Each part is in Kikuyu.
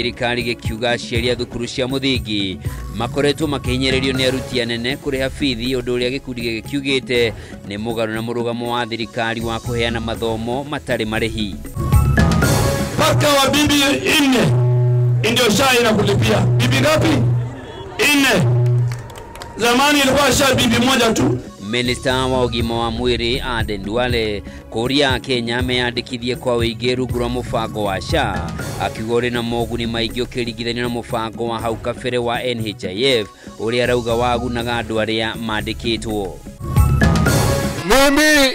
Thirikari gĩkiuga aciari a thukuru cia mũthingi makoretwo makĩhinyĩrĩrio nĩ aruti anene kũrĩha bithi, ũndũ ũrĩa gĩkundi gĩkĩ kiugĩte nĩ mũgarũ na mũrũgamo wa thirikari wa kũheana mathomo matarĩ marĩhi. Mpaka wa bibi 4 ndio SHA inakulipia. Bibi ngapi? 4. Zamani ilikuwa SHA bibi moja tu. Minista wa ũgima wa mwĩrĩ Aden Duale kũria Kenya meyandĩkithie kwa ũingĩ rungu rwa mũbango wa SHA, akiuga ũrĩ na moguni maingĩ ũkĩringithanio na mũbango wa hau kabere wa NHIF ũrĩa arauga wagunaga andũ arĩa mandĩkĩtwo. Mimi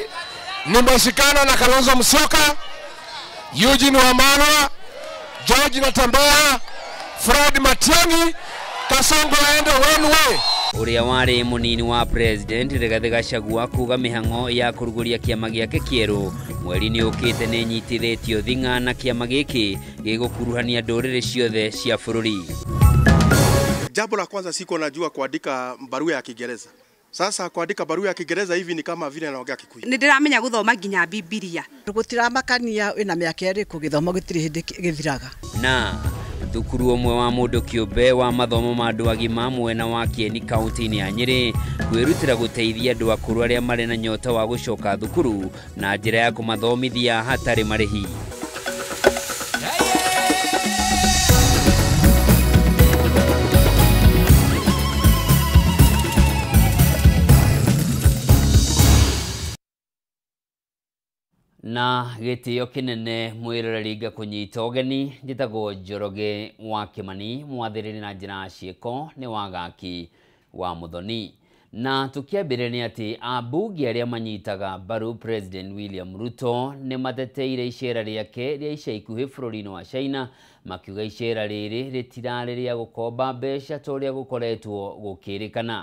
nimeshikana na Kalonzo Musyoka, Eugene Wamalwa, George Natembeya, Fred Matiang'i, Kasongo aende one way. Ũrĩa warĩ mũnini wa president Rigathĩ Gachagua kuga mĩhang'o ya kũrugũria kĩama gĩake kĩerũ mweri-inĩ ũkĩte nĩ ĩnyitithĩtio thing'a na kĩama gĩkĩ gĩgũkuruhania ndũrĩrĩ ciothe cia bũrũri. Jambo la kwanza, siko najua kuandika barua ya Kiingereza. Sasa kuandika barua ya Kiingereza hivi ni kama vile naongea Kikuyu. Nĩ ndĩramenya gũthoma nginya Bibilia. Gũtiramakania wĩna mĩaka ĩrĩkũ, gĩthomo gĩtirĩ hĩndĩ gĩthiraga. Na thukuru ũmwe wa mũndũ kĩũmbe wa mathomo ma andũ agima mwena wa Kieni kaunti-inĩ ya Nyĩrĩ kwĩrutĩra gũteithia andũ akũrũ arĩa marĩ na nyota wa gũcoka thukuru na njĩra ya kũmathomithia hatarĩ marĩhi. Na gĩtĩo kĩnene mwĩroreri ngakũnyita ũgeni, njĩtagwo Njoroge wa Kĩmani, mwathĩrĩri na njĩra ya ciĩko nĩ Wagaki wa Mũthoni. Na tũkĩambĩrĩria nĩ atĩ ambunge arĩa manyitaga mbaru President William Ruto nĩ mateteire icera rĩake rĩa ica ikuhĩ bũrũri-inĩ wa China, makiuga icera rĩrĩ rĩtirarĩ rĩa gũkomba mbeca ta ũrĩa gũkoretwo gũkĩrĩkana.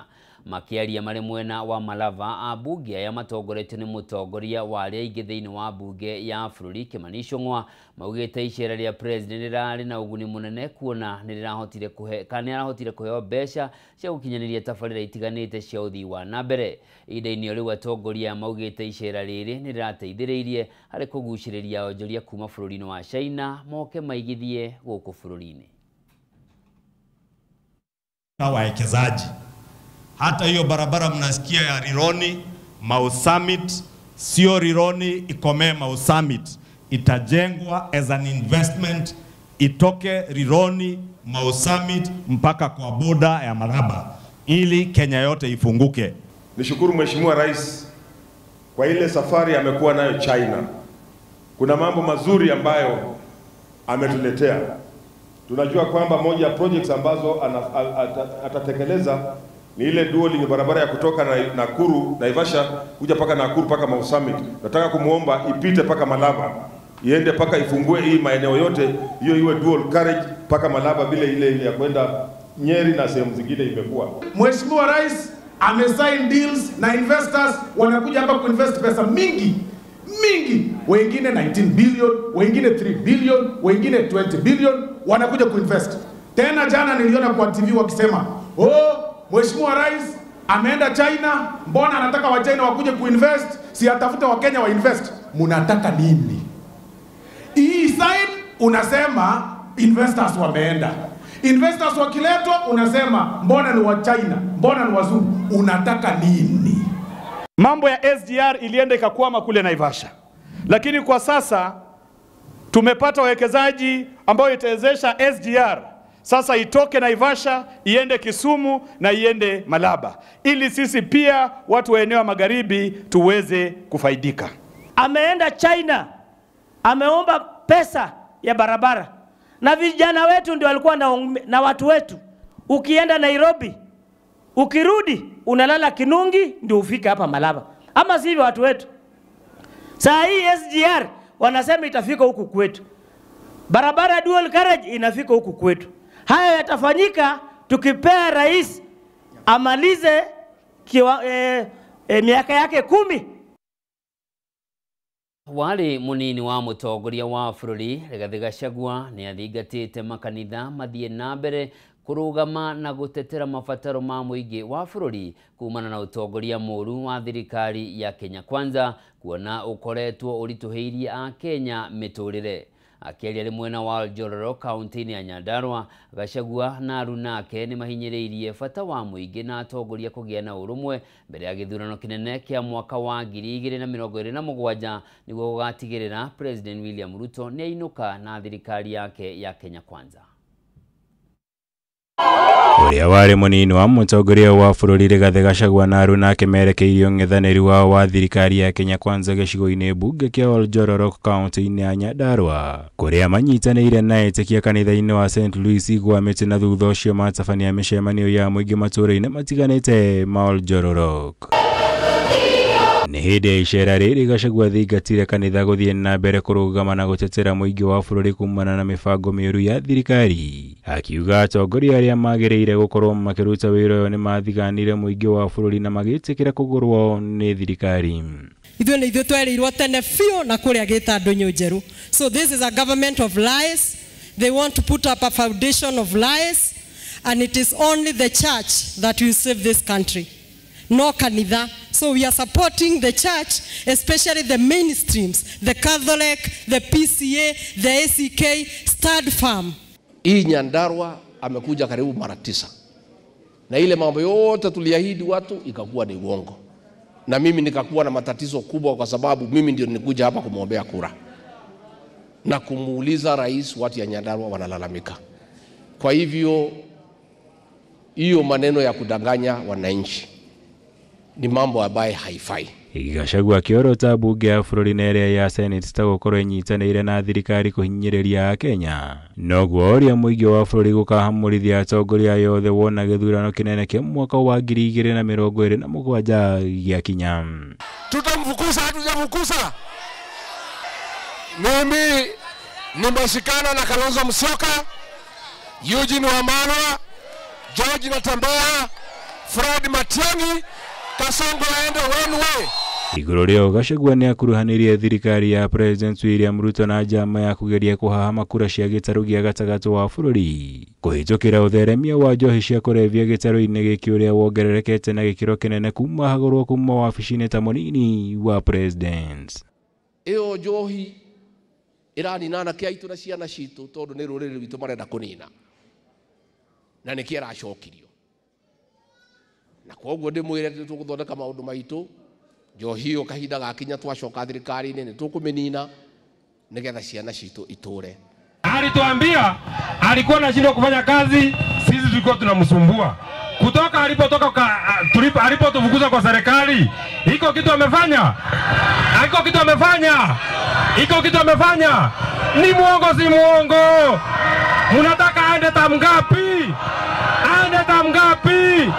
Makĩaria marĩ mwena wa Malava, ambunge aya matongoretio nĩ mũtongoria wa arĩa aingĩ thĩinĩ wa mbunge ya bũrũri Kimani Ichung'wa maugĩte icera rĩa president rĩrarĩ na ũguni mũnene kuona nĩ rĩrahotire kũhe kana nĩ arahotire kũheo mbeca cia gũkinyanĩria tabarĩra itiganĩte cia ũthii wa na mbere. Ihinda-inĩ rĩu atongoria aya maugĩte icera rĩrĩ nĩ rĩrateithĩrĩirie harĩ kũgucĩrĩria onjoria kuma bũrũri-inĩ wa China moke maigithie gũkũ bũrũri-inĩ. Wawekezaji, hata hiyo barabara mnasikia ya Rironi Mau Summit, sio Rironi ikomee Mau Summit, itajengwa as an investment, itoke Rironi Mau Summit mpaka kwa boda ya Malaba ili Kenya yote ifunguke. Nishukuru Mheshimiwa Rais kwa ile safari amekuwa nayo China. Kuna mambo mazuri ambayo ametuletea. Tunajua kwamba moja ya projects ambazo atatekeleza ni ile dual barabara ya kutoka na Nakuru, Naivasha kuja paka Nakuru paka Mau Summit. Nataka kumuomba ipite paka Malaba, iende paka ifungue hii maeneo yote, hiyo iwe dual carriage paka Malaba vile ile ile ya kwenda Nyeri na sehemu zingine imekuwa. Mheshimiwa Rais amesign deals na investors wanakuja hapa kuinvest pesa mingi mingi, wengine 19 billion, wengine 3 billion, wengine 20 billion wanakuja kuinvest. Tena jana niliona kwa TV wakisema, "Oh, Mheshimiwa Rais ameenda China, mbona anataka wa China wakuje kuinvest? Si atafute wa Kenya wa invest." Munataka nini? Hii side unasema investors wameenda. Investors wakiletwa unasema mbona ni wa China, mbona ni wazungu? Unataka nini? Mambo ya SGR ilienda ikakwama kule Naivasha. Lakini kwa sasa tumepata wawekezaji ambao itawezesha SGR sasa itoke Naivasha, iende Kisumu na iende Malaba, ili sisi pia watu wa eneo magharibi tuweze kufaidika. Ameenda China, ameomba pesa ya barabara. Na vijana wetu ndio walikuwa na watu wetu. Ukienda Nairobi, ukirudi unalala Kinungi ndio ufike hapa Malaba. Ama sivyo watu wetu. Saa hii SGR wanasema itafika huku kwetu. Barabara dual carriage inafika huku kwetu. Haya yatafanyika tukipea rais amalize miaka yake 10. Wali munini wa mũtongoria wa bũrũri Rigathĩ Gachagua nĩ athingatĩte makanitha mathiĩ na mbere kũrũgama na gũtetera mabataro ma mũingĩ wa bũrũri kumana na ũtongoria mũũru wa thirikari ya Kenya Kwanza, kuona ũkoretwo ũritũhĩirie a Kenya mĩtũrĩre. Akĩaria rĩ mwena wa Oljororok kaunti-inĩ ya Nyandarua, Gachagua na aruna ake nĩ mahinyĩrĩirie bata wa mũingĩ na atongoria kũgĩa na ũrũmwe mbere ya gĩthurano kĩnene kĩa mwaka wa 2027 nĩguo gũgatigĩrĩra President William Ruto nĩ ainũka na thirikari yake ya Kenya Kwanza. Ũrĩa warĩ mũnini wa mũtongoria wa bũrũri Rigathĩ Gachagua na aruna ake merekeirie ũng'ethanĩri wao wa thirikari ya Kenya Kwanza gĩcigo-inĩ mbunge kĩa Oljororok kaunti-inĩ ya Nyandarua, kũrĩa manyitanĩire na etĩkia kanitha-inĩ wa St Louis gwa mĩtĩ na thutha ũcio matabania mĩcemanio ya mũingĩ matũũra-inĩ matiganĩte ma Oljororok. Nĩ hĩndĩ ya icera rĩrĩ Gachagua athingatire kanitha gũthiĩ na mbere kũrũgama na gũtetera mũingĩ wa bũrũri kumana na mĩbango mĩũru ya thirikari, akiuga atongoria arĩa magĩrĩire gũkorwo makĩruta wĩra ũyũ nĩmathiganire mũingĩ wa bũrũri na magĩtĩkĩra kũgũrwo nĩ thirikari. Ithuĩ nĩ ithuĩ twerirwo tene biũ na kũrĩa gĩta ndũnyũ njerũ. So this is a government of lies. They want to put up a foundation of lies, and it is only the church that will save this country. No kanitha. So we are supporting the church, especially the mainstreams, the Catholic, the PCA, the ACK, stand firm. Hii Nyandarua amekuja karibu mara 9. Na ile mambo yote tuliahidi watu ikakuwa ni uongo. Na mimi nikakuwa na matatizo kubwa kwa sababu mimi ndio nilikuja hapa kumwombea kura. Na kumuuliza rais watu ya Nyandarua wanalalamika. Kwa hivyo hiyo maneno ya kudanganya wananchi ni mambo ambaye haifai. Gachagua akĩorota mbunge ya bũrũri na ĩrĩa ya Senate ta gũkorwo ĩnyitanĩire na thirikari kũhinyĩrĩria Akenya, noguo ũrĩa mũingĩ wa bũrũri gũkahamũrithia atongoria yothe wona gĩthurano kĩnene kĩa mwaka wa 2027 gĩakinya. Tutamfukuza, hatujamfukuza. Mimi nimeshikana na Kalonzo Musyoka, Eugene Wamalwa, George Natembeya, Fred Matiang'i, Kasongo aende one way. Igũrũ rĩao Gachagua nĩ akuruhanirie thirikari ya President William Ruto na njama ya kũgeria kũhahama kura cia gĩtarũ gĩa gatagatĩ wa bũrũri kũhĩtũkĩra ũtheremia wa njohi cia kũrebia gĩtarũ-inĩ gĩkĩ ũrĩa wongererekete na gĩkĩro kĩnene kuma hagũrwo kuma wabici-inĩ ta mũnini wa President. Ĩyo njohi ĩranina anake aitũ na ciana citũ tondũ nĩ rũrĩrĩ rwitũ marenda kũnina na nĩkĩo ĩracokirio. Na koguo ndĩmwĩre nĩtũgũthondeka maũndũ maitũ njohi ĩyo kahinda gakinya twacoka thirikari-inĩ nĩtũkũmĩnina nĩgetha ciana citũ itũre. Alituambia alikuwa anashindwa kufanya kazi, sisi tulikuwa tunamsumbua. Kutoka alipotoka alipotufukuza kwa serikali, iko kitu amefanya? Iko kitu amefanya? Iko kitu amefanya? Ni muongo, si muongo? Mnataka aende tamgapi? Aende tamgapi?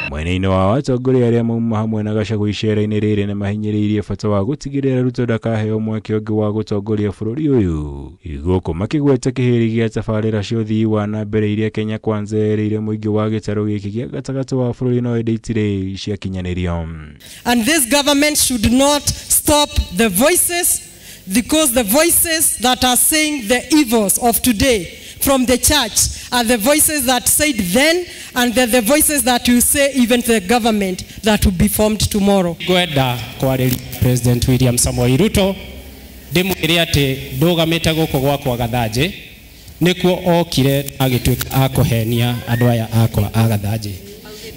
Mwena-inĩ wa atongoria arĩa mauma hamwe na Gachagua icera-inĩ rĩrĩ nĩmahinyĩrĩirie bata wa gũtigĩrĩra Ruto ndakaheo mweke ũngĩ wa gũtongoria bũrũri ũyũ, gũkũ makĩgweta kĩhĩri gĩa tabarĩra cia ũthii wa na mbere iria Kenya Kwanza yerĩire mũingĩ wa gĩtarũ gĩkĩ gĩa gatagatĩ wa bũrũri no ĩndĩ itirĩ ciakinyanĩrio. And this government should not stop the voices, because the voices that are saying the evils of today from the church are the voices that said then, and they're the voices that will say even to the government that will be formed tomorrow. Ngwenda kwarĩria President William Samoei Ruto ndĩmwĩre atĩ ndũgamĩte gũkũ gwakwa Gathanjĩ nĩkuo okire agĩtuĩka akũhenia andũ aya akwa a Gathanjĩ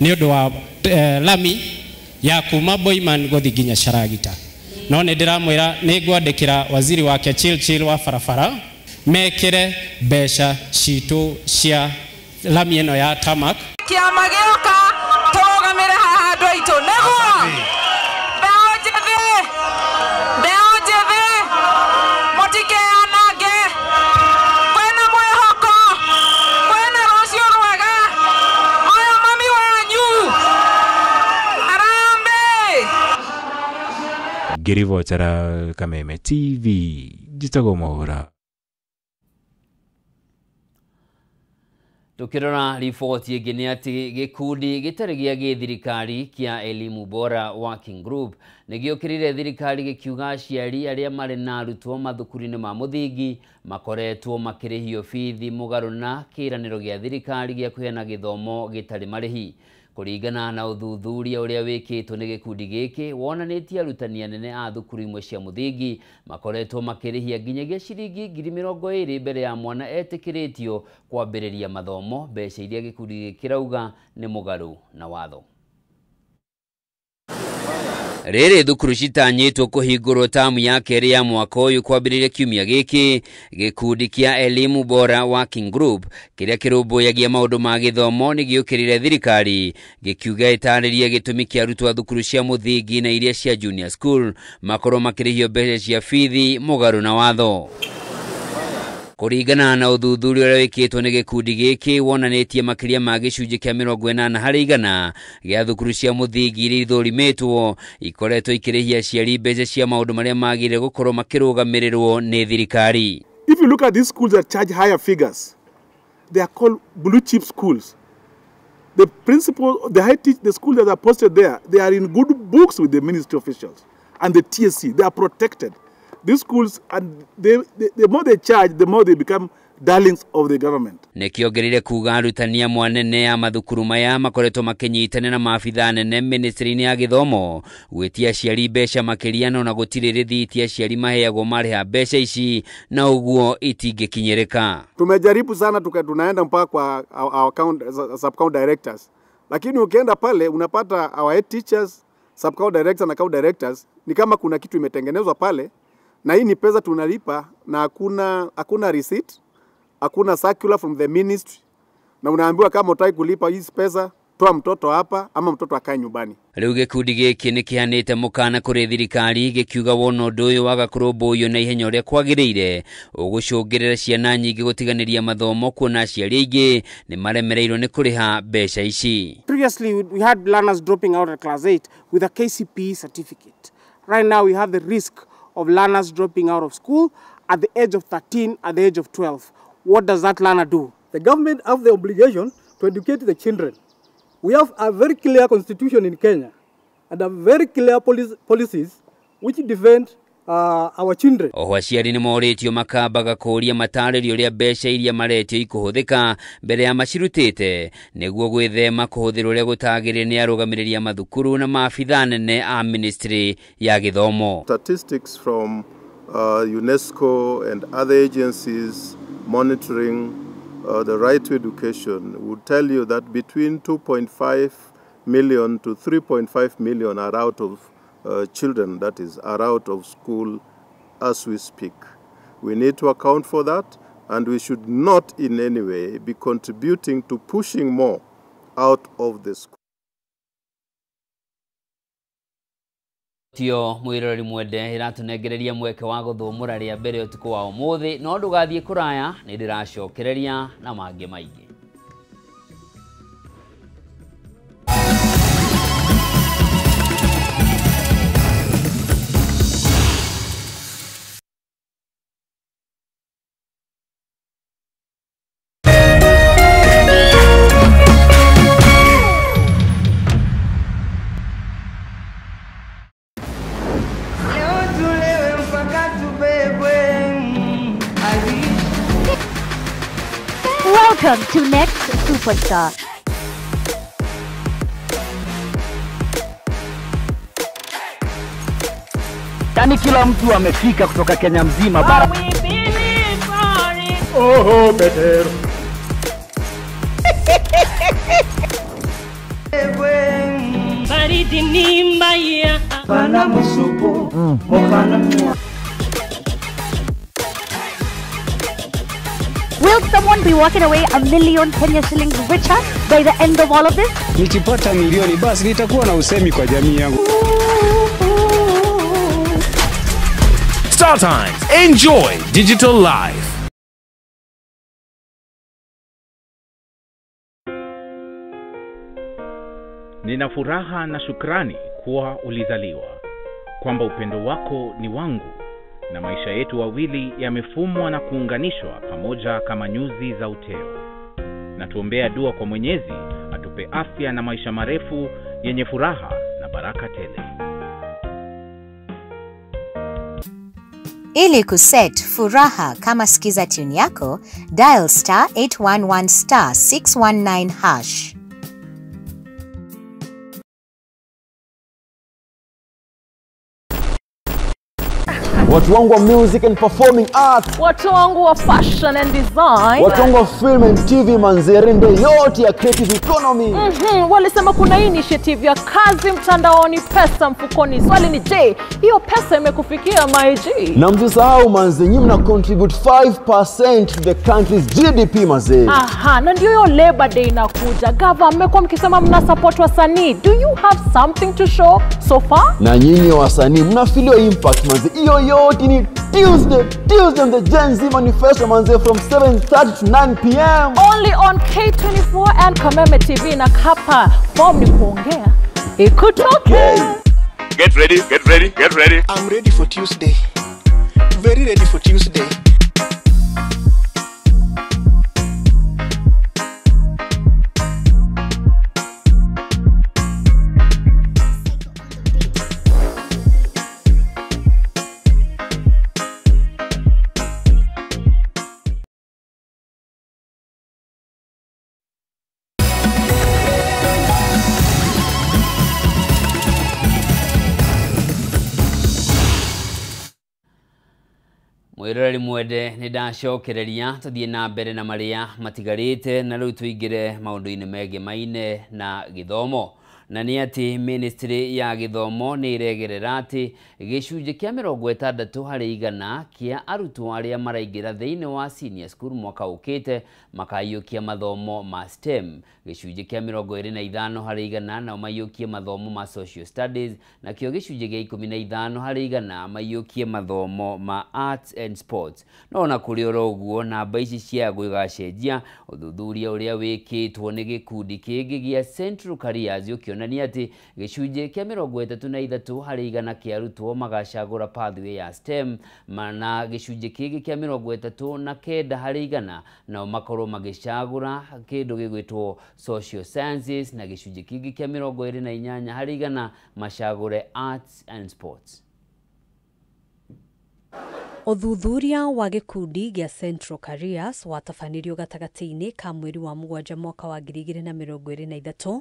nĩ ũndũ wa lami ya kuma Boiman gũthiĩ nginya Sharagita. No nĩ ndĩramwĩra nĩ ngwandĩkĩra waziri wake Chilchil wa barabara mekere mbeca citũ cia lami ĩno ya tarmac. Kĩama gĩoka tũrũgamĩre haha andũ aitũ nĩguo mbeũ njĩthĩ, mbeũ njĩthĩ mũtikeanange, kwĩna mwĩhoko, kwĩna rũciũ rwega. Ũyũ mami wanyu, harambee. Ngĩribotera Kameme TV, njĩtagwo Mwaura. Tukirora riboti ĩngĩ nĩ atĩ gĩkundi gĩtarĩ gĩa gĩthirikari kĩa Elimu Bora Working Group nĩgĩũkĩrĩire thirikari gĩkiuga aciari arĩa marĩ na arutwo mathukuru-inĩ ma mũthingi makoretwo makĩrĩhio bithi mũgarũ na kĩĩranĩro gĩa thirikari gĩa kũheana gĩthomo gĩtarĩ marĩhi. Kũringana na ũthuthuria ũrĩa wĩkĩtwo nĩ gĩkundi gĩkĩ wonanĩtie arutani anene a thukuru imwe cia mũthingi makoretwo makĩrĩhia nginyagia ciringi 20,000 mbere ya mwana etĩkĩrĩtio kwambĩrĩria mathomo, mbeca iria gĩkundi gĩkĩ kĩrauga nĩ mũgarũ na watho. Rĩrĩ thukuru citanyĩtwo kũhingũrwo tamu ya kerĩ ya mwaka ũyũ kwambĩrĩria kiumia gĩkĩ, gĩkundi kĩa Elimu Bora Working Group kĩrĩa kĩrũmbũyagia maũndũ ma gĩthomo nĩ gĩũkĩrĩire thirikari gĩkiuga ĩtarĩrie gĩtũmi kĩa arutwo a thukuru cia mũthingi na iria cia junior school makorwo makĩrĩhio mbeca cia bithi mũgarũ na watho. Kũringana na ũthuthuria ũrĩa wĩkĩtwo nĩ gĩkundi gĩkĩ wonanĩtie makĩria ma gĩcunjĩ kĩa 80% gĩa thukuru cia mũthingi iria ithũrimĩtwo ikoretwo ikĩrĩhia aciari mbeca cia maũndũ marĩa magĩrĩire gũkorwo makĩrũgamĩrĩrwo nĩ thirikari. If you look at these schools that charge higher figures, they are called blue chip schools. The principal, the high teach, the schools that are posted there, they are in good books with the ministry officials and the TSC. They are protected. These schools, and the more they charge, the more they become darlings of the government. Nĩkĩongereire kuga arutani amwe anene a mathukuru maya makoretwo makĩnyitanĩra na maabitha anene ministry-inĩ ya gĩthomo gwĩtia aciari mbeca makĩria no na gũtirĩ rĩthiti aciari maheagwo marĩha mbeca ici na ũguo itingĩkinyĩrĩka. Tumejaribu sana tunaenda mpaka kwa our sub-county directors, lakini ukienda pale unapata our head teachers, sub-county directors na county directors ni kama kuna kitu imetengenezwa pale, na hii ni pesa tunalipa na hakuna receipt, hakuna circular from the ministry, na unaambiwa kama hutaki kulipa hizi pesa toa mtoto hapa ama mtoto akae nyumbani. Rĩu gĩkundi gĩkĩ nĩkĩhanĩte mũkana kũrĩ thirikari gĩkiuga wona ũndũ ũyũ waga kũrũmbũiyo na ihenya ũrĩa kwagĩrĩire ũgũcũngĩrĩra ciana nyingĩ gũtiganĩria mathomo kuona aciari aingĩ nĩ maremereirwo nĩ kũrĩha mbeca ici. Previously we had learners dropping out at class 8 with a KCPE certificate. Right now we have the risk of learners dropping out of school at the age of 13, at the age of 12. What does that learner do? The government have the obligation to educate the children. We have a very clear constitution in Kenya and a very clear policies which defend our children. Oho aciari nĩ morĩtio makambaga kũũria matarĩrio ũrĩa mbeca iria maretio ikũhũthĩka mbere ya macirutĩte nĩguo gwĩthema kũhũthĩrwo ũrĩa gũtagĩrĩire nĩ arũgamĩrĩri a mathukuru na maabitha anene a ministry ya gĩthomo. Statistics from UNESCO and other agencies monitoring the right to education would tell you that between 2.5 million to 3.5 million are out of children, that is, are out of school as we speak. We need to account for that, and we should not in any way be contributing to pushing more out of the school. Tio mwiroreri mwende iratunengereria mweke wa guthumura ria mbere utuku wa umuthi, no ndugathie kuraya ni ndiracokereria na mangi maingi. Welcome to Next Superstar. Yani kila mtu amefika kutoka Kenya mzima bara. Oh, better. Baridi ni mbaya. Bana musupu, mokana. Will someone be walking away 1,000,000 Kenya shillings richer by the end of all of this? Nikipata milioni basi nitakuwa na usemi kwa jamii yangu. Star Times, enjoy digital life. Nina furaha na shukrani kuwa ulizaliwa, kwamba upendo wako ni wangu na maisha yetu wawili yamefumwa na kuunganishwa pamoja kama nyuzi za uteo. Na tuombea dua kwa Mwenyezi atupe afya na maisha marefu yenye furaha na baraka tele. Ili kuset furaha kama skiza tune yako, dial star 811 star 619 hash. Watu wangu wa music and performing arts. Watu wangu wa fashion and design. Watu wangu wa film and TV manzerende yote ya creative economy. Walisema kuna initiative ya kazi mtandaoni, pesa mfukoni. Swali ni je, hiyo pesa imekufikia my G? Na msisahau manze, nyinyi mna contribute 5% to the country's GDP manze. Aha, na ndio hiyo Labor Day inakuja. Gava, mmekuwa mkisema mna support wasanii. Do you have something to show so far? Na nyinyi wasanii mnafeel hiyo impact manze. Hiyo yote ni Tuesday on the Gen Z Manifesto manze, from 7:30 to 9 p.m. Only on K24 and Kameme TV na Kapa. Form ni kuongea ikutoke. Get ready, get ready, get ready. I'm ready for Tuesday. Very ready for Tuesday. Mwiroreri mwende nĩ ndacokereria tũthiĩ na mbere na marĩa matigarĩte na rĩu tũingĩre maũndũ-inĩ megemaine na gĩthomo. Na nĩ atĩ ministry ya gĩthomo nĩ ĩregerera atĩ gĩcunjĩ kĩa 60% kĩa arutwo arĩa maraingĩra thĩinĩ wa senior school mwaka ũkĩte makaiyũkia mathomo ma STEM, gĩcunjĩ kĩa 25% nao maiyũkie mathomo ma social studies, nakĩo gĩcunjĩ kĩa 15% maiyũkie mathomo ma arts and sports. No ona kũrĩ oro ũguo namba ici cia gũgacenjia ũthuthuria ũrĩa wĩkĩtwo nĩ gĩkundi kĩngĩ gĩa Central Careers ũkĩonania atĩ gĩcunjĩ kĩa 33% kĩa arutwo magacagũra pathway ya STEM na gĩcunjĩ kĩngĩ kĩa 39% nao makorwo magĩcagũra kĩndũ gĩgwĩtwo social sciences na gĩcunjĩ kĩngĩ kĩa 28% macagũre arts and sports. Ũthuthuria wa gĩkundi gĩa Central Careers watabanirio gatagatĩ-inĩ ka mweri wa mũgwanja mwaka wa 2023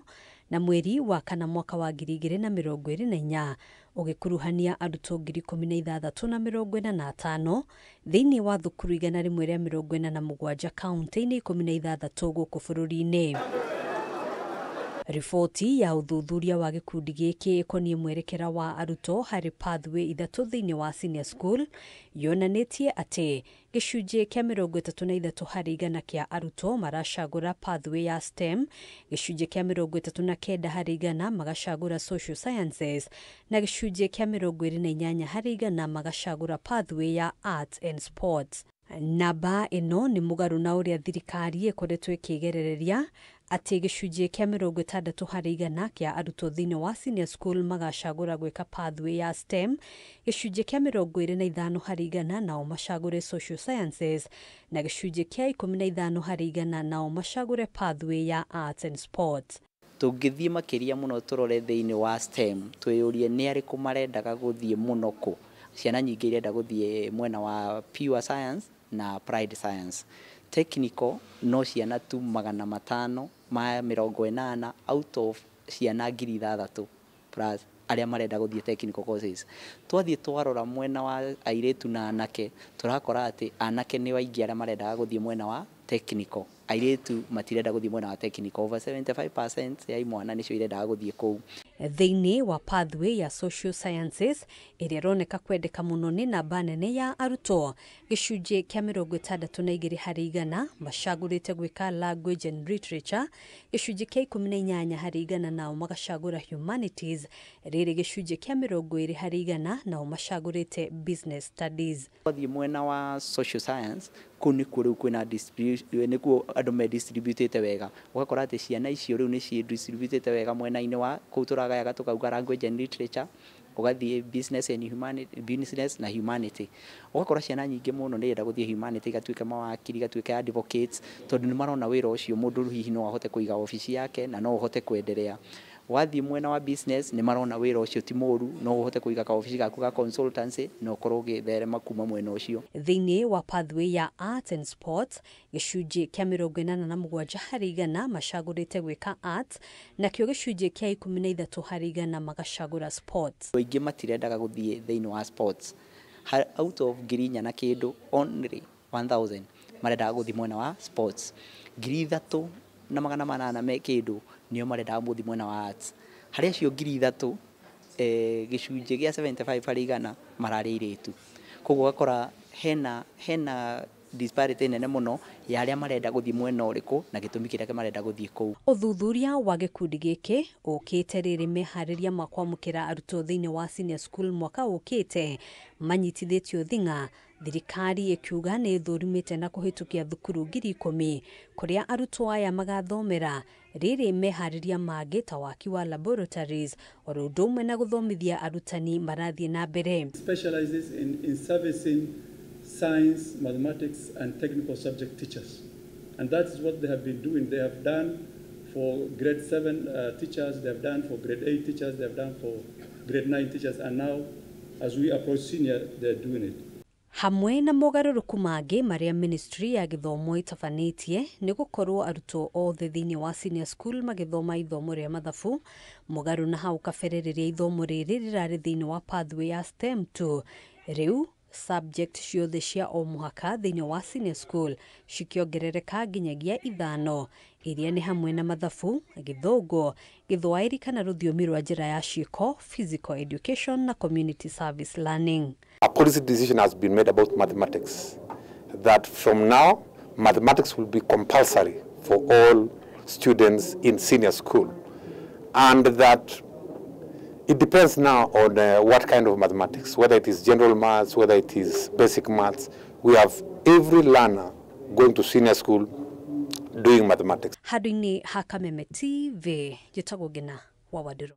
na mweri wa kana mwaka wa 2024 ũgĩkuruhania arutwo 16,045 thĩinĩ wa thukuru 147 kaunti-inĩ 16 gũkũ bũrũri-inĩ. Riboti ya ũthuthuria wa gĩkundi gĩkĩ ĩkoniĩ mwerekera wa arutwo harĩ pathway ithatũ thĩinĩ wa senior school yonanĩtie atĩ gĩcunjĩ kĩa 33% kĩa arutwo maracagũra pathway ya STEM, gĩcunjĩ kĩa 39% magacagũra social sciences na gĩcunjĩ kĩa 28% magacagũra pathway ya arts and sports. Namba ĩno nĩ mũgarũ na ũrĩa thirikari ĩkoretwo ĩkĩgerereria atĩ gĩcunjĩ kĩa 60% kĩa arutwo thĩinĩ wa senior school magacagũra gwĩka pathway ya STEM, gĩcunjĩ kĩa 25% nao macagũre social sciences na gĩcunjĩ kĩa 15% nao macagũre pathway ya arts and sports. Tũngĩthiĩ makĩria mũno tũrore thĩinĩ wa STEM twĩyũrie nĩ arĩkũ marendaga gũthiĩ mũno kũ. Ciana nyingĩ irenda gũthiĩ mwena wa pure science na applied science. Technical no ciana tu 580 out of ciana 6,000 plus arĩa marenda gũthiĩ technical courses. Twathiĩ twarora mwena wa airĩtu na anake tũrakora atĩ anake nĩ aingĩ arĩa marendaga gũthiĩ mwena wa technical, airĩtu matirenda gũthiĩ mwena wa technical. Over 75% ya imwana nĩcio irendaga gũthiĩ kũu. Thĩinĩ wa pathway ya social sciences ĩrĩa ĩroneka kwendeka mũno nĩ namba nene ya arutwo, gĩcunjĩ kĩa 62% macagũrĩte gwĩka language and literature, gĩcunjĩ kĩa 18% nao magacagũra humanities, rĩrĩ gĩcunjĩ kĩa 20% nao macagũrĩte business studies. Twathiĩ mwena wa social science kũu nĩkuo rĩu kwĩna nĩkuo andũ me distributĩte wega, ũgakora atĩ ciana icio rĩu nĩ ciĩ distributĩte wega mwena-inĩ wa kũu tũragayaga tũkauga language and literature, ũgathiĩ business and humanity, business na humanity. Ũgakora ciana nyingĩ mũno nĩ irenda gũthiĩ humanity, igatuĩka mawakiri, igatuĩka advocates, tondũ nĩ marona wĩra ũcio mũndũ hihi no ahote kũiga obici yake na no ũhote kwenderea. Wathiĩ mwena wa business nĩ marona wĩra ũcio ti mũru, no ũhote kũiga kaobici gaku ga consultancy na ũkorwo ũgĩtherema kuma mwena ũcio. Thĩinĩ wa pathway ya arts and sports gĩcunjĩ kĩa 87% macagũrĩte gwĩka arts, nakĩo gĩcunjĩ kĩa 13% magacagũra sports. Aingĩ matirendaga gũthiĩ thĩinĩ wa sports. Out of 4,000 na kĩndũ only 1000 marendaga gũthiĩ mwena wa sports, 3,800 me kĩndũ nĩo marendaga gũthiĩ mwena wa arts. Harĩ acio 3,000 gĩcunjĩ gĩa 75 harĩ igana mararĩ airĩtu. Koguo ũgakora hena disparity nene mũno ya arĩa marenda gũthiĩ mwena ũrĩkũ na gĩtũmi kĩrĩa marenda gũthiĩ kũu. Ũthuthuria wa gĩkundi gĩkĩ ũkĩte rĩrĩ meharĩria ma kwamũkĩra arutwo thĩinĩ wa senior school mwaka ũkĩte manyitithĩtio thing'a, thirikari ĩkiuga nĩ ĩthũrimĩte na kũhĩtũkia thukuru 10,000 kũrĩa arutwo aya magathomera rĩrĩ meharĩria mangĩ ta waki wa laboratories oro ũndũ ũmwe na gũthomithia arutani marathiĩ na mbere. Specializes in servicing science, mathematics, and technical subject teachers. And that is what they have been doing. They have done for grade 7 teachers, they have done for grade 8 teachers, they have done for grade 9 teachers, and now as we approach senior, they are doing it. Hamwe na mogarũrũku mangĩ marĩa ministry ya gĩthomo ĩtabanĩtie nĩ gũkorwo arutwo othe thĩinĩ wa senior school magĩthoma ithomo rĩa mathabu, mũgarũ na hau kabere rĩrĩa ithomo rĩrĩ rĩrarĩ thĩinĩ wa pathway ya STEM 2. Rĩu subject ciothe cia o mũhaka thĩinĩ wa senior school cikĩongerereka nginyagia 5 iria nĩ hamwe na mathabu, gĩthũngũ, gĩthwaĩri kana rũthiomi rwa njĩra ya ciĩko, physical education na community service learning. A policy decision has been made about mathematics, that from now mathematics will be compulsory for all students in senior school, and that it depends now on what kind of mathematics, whether it is general maths, whether it is basic maths. We have every learner going to senior school doing mathematics. Handũ-inĩ ha Kameme TV, njĩtagwo Ngina wa Wandũrũ.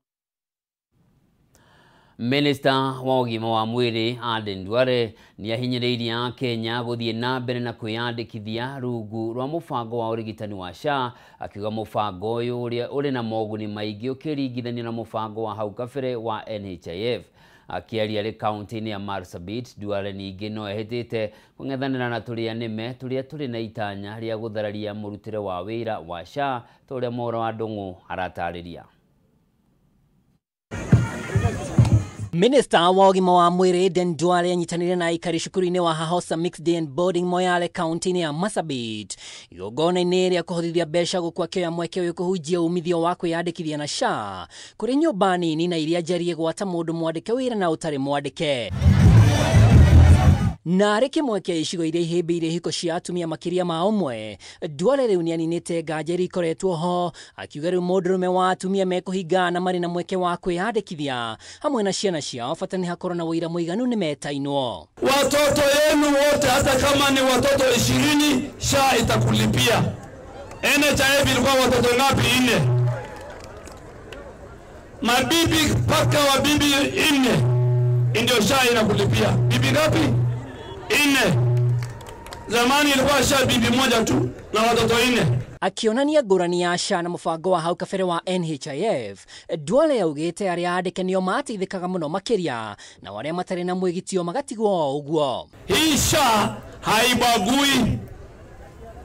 Minister wa ũgima wa mwĩrĩ Aden Duale nĩahinyĩrĩirie Akenya gũthiĩ na mbere na kwĩyandĩkithia rungu rwa mũbango wa ũrigitani wa SHA, akiuga mũbango ũyũ ũrĩa ũrĩ na moguni maingĩ ũkĩringithanio na mũbango wa hau kabere wa NHIF. Akĩaria arĩ kaunti-inĩ ya Marsabit, Duale ningĩ no ehĩtĩte kũng'ethanĩra na tũrĩa nĩme tũrĩa tũrĩ na itanya rĩa gũthararia mũrutĩre wa wĩra wa SHA ta ũrĩa Mwaura wa Ndũng'ũ aratarĩria. Minister wa ũgima wa mwĩrĩ Aden Duale anyitanĩire na aikari cukuru-inĩ wa Hahosa Mixed Day and Boarding Moyale kaunti-inĩ ya Marsabit igongona-inĩ rĩa kũhotithia mbeca gũkũ akĩoya mweke ũyũ kũhunjia umithio wa kwĩyandĩkithia na SHA kũrĩ nyũmba nini na iria njarie gwata mũndũ mwandĩke wĩra na ũtarĩ mwandĩke. Na arĩ kĩmwe kĩa icigo iria ihĩmbĩirie ihiko cia atumia makĩria ma ũmwe, Duale rĩu nĩaninĩte nganja iria ikoretwo ho, akiuga rĩu mũndũrũme wa atumia mekũhingana marĩ na mweke wa kwĩyandĩkithia hamwe na ciana ciao, bata nĩ hakorwo na ũira mũiganu nĩmetainwo. Watoto yenu wote hata kama ni watoto 20 SHA itakulipia. NHIF ilikuwa watoto ngapi? 4. Mabibi mpaka wabibi 4 ndio SHA inakulipia. Bibi ngapi? 4. Zamani ilikuwa SHA bibi moja tu na watoto 4. Akionania ngũrani ya SHA na mũbango wa hau kabere wa NHIF, Duale augĩte arĩa andĩke nĩo mateithĩkaga mũno makĩria na arĩa matarĩ na mwĩgitio magatigwo ũguo. Hii SHA haibagui.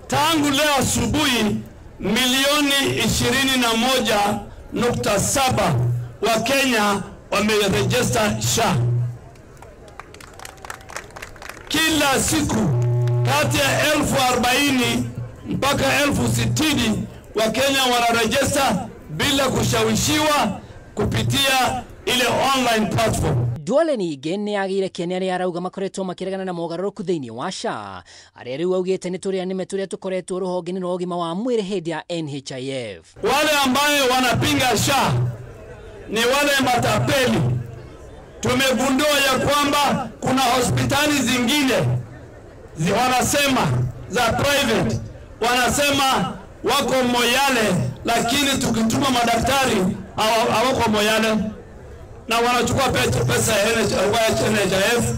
Tangu leo asubuhi milioni 21.7 wa Kenya wameregister SHA. Kila siku kati ya 40,000 mpaka 60,000 wa Kenya wanarejesta bila kushawishiwa kupitia ile online platform. Duale ningĩ nĩagĩire kĩene arĩa arauga makoretwo makĩregana na mogarũrũku thĩinĩ wa SHA, arĩa rĩu augĩte nĩ tũrĩa nĩme tũrĩa tũkoretwo rũhonge-inĩ rwa ũgima wa mwĩrĩ hĩndĩ ya NHIF. Wale ambaye wanapinga SHA ni wale matapeli. Tumegundua ya kwamba kuna hospitali zingine wanasema za private, wanasema wako Moyale, lakini tukituma madaktari hawako Moyale na wanachukua pesa ya NHIF.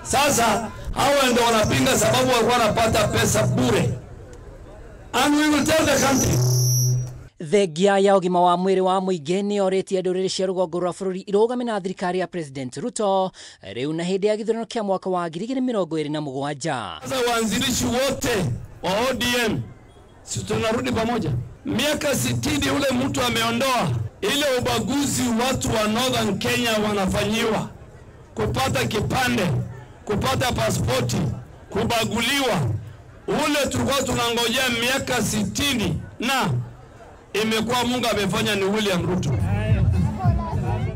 Sasa hao ndio wanapinga sababu walikuwa wanapata pesa bure. And we will tell the country. Thengia ya ũgima wa mwĩrĩ wa mũingĩ nĩorĩtie ndũrĩrĩ cia rũgongo rwa bũrũri irũgame na thirikari ya President Ruto rĩu na hĩndĩ ya gĩthurano kĩa mwaka wa 2027. Sasa waanzilishi wote wa ODM si tunarudi pamoja. Miaka 60 ule mtu ameondoa ile ubaguzi watu wa Northern Kenya wanafanyiwa kupata kipande. kupata pasipoti, kubaguliwa, ule tulikuwa tunangojea miaka 60 na imekuwa Mungu amefanya ni William Ruto.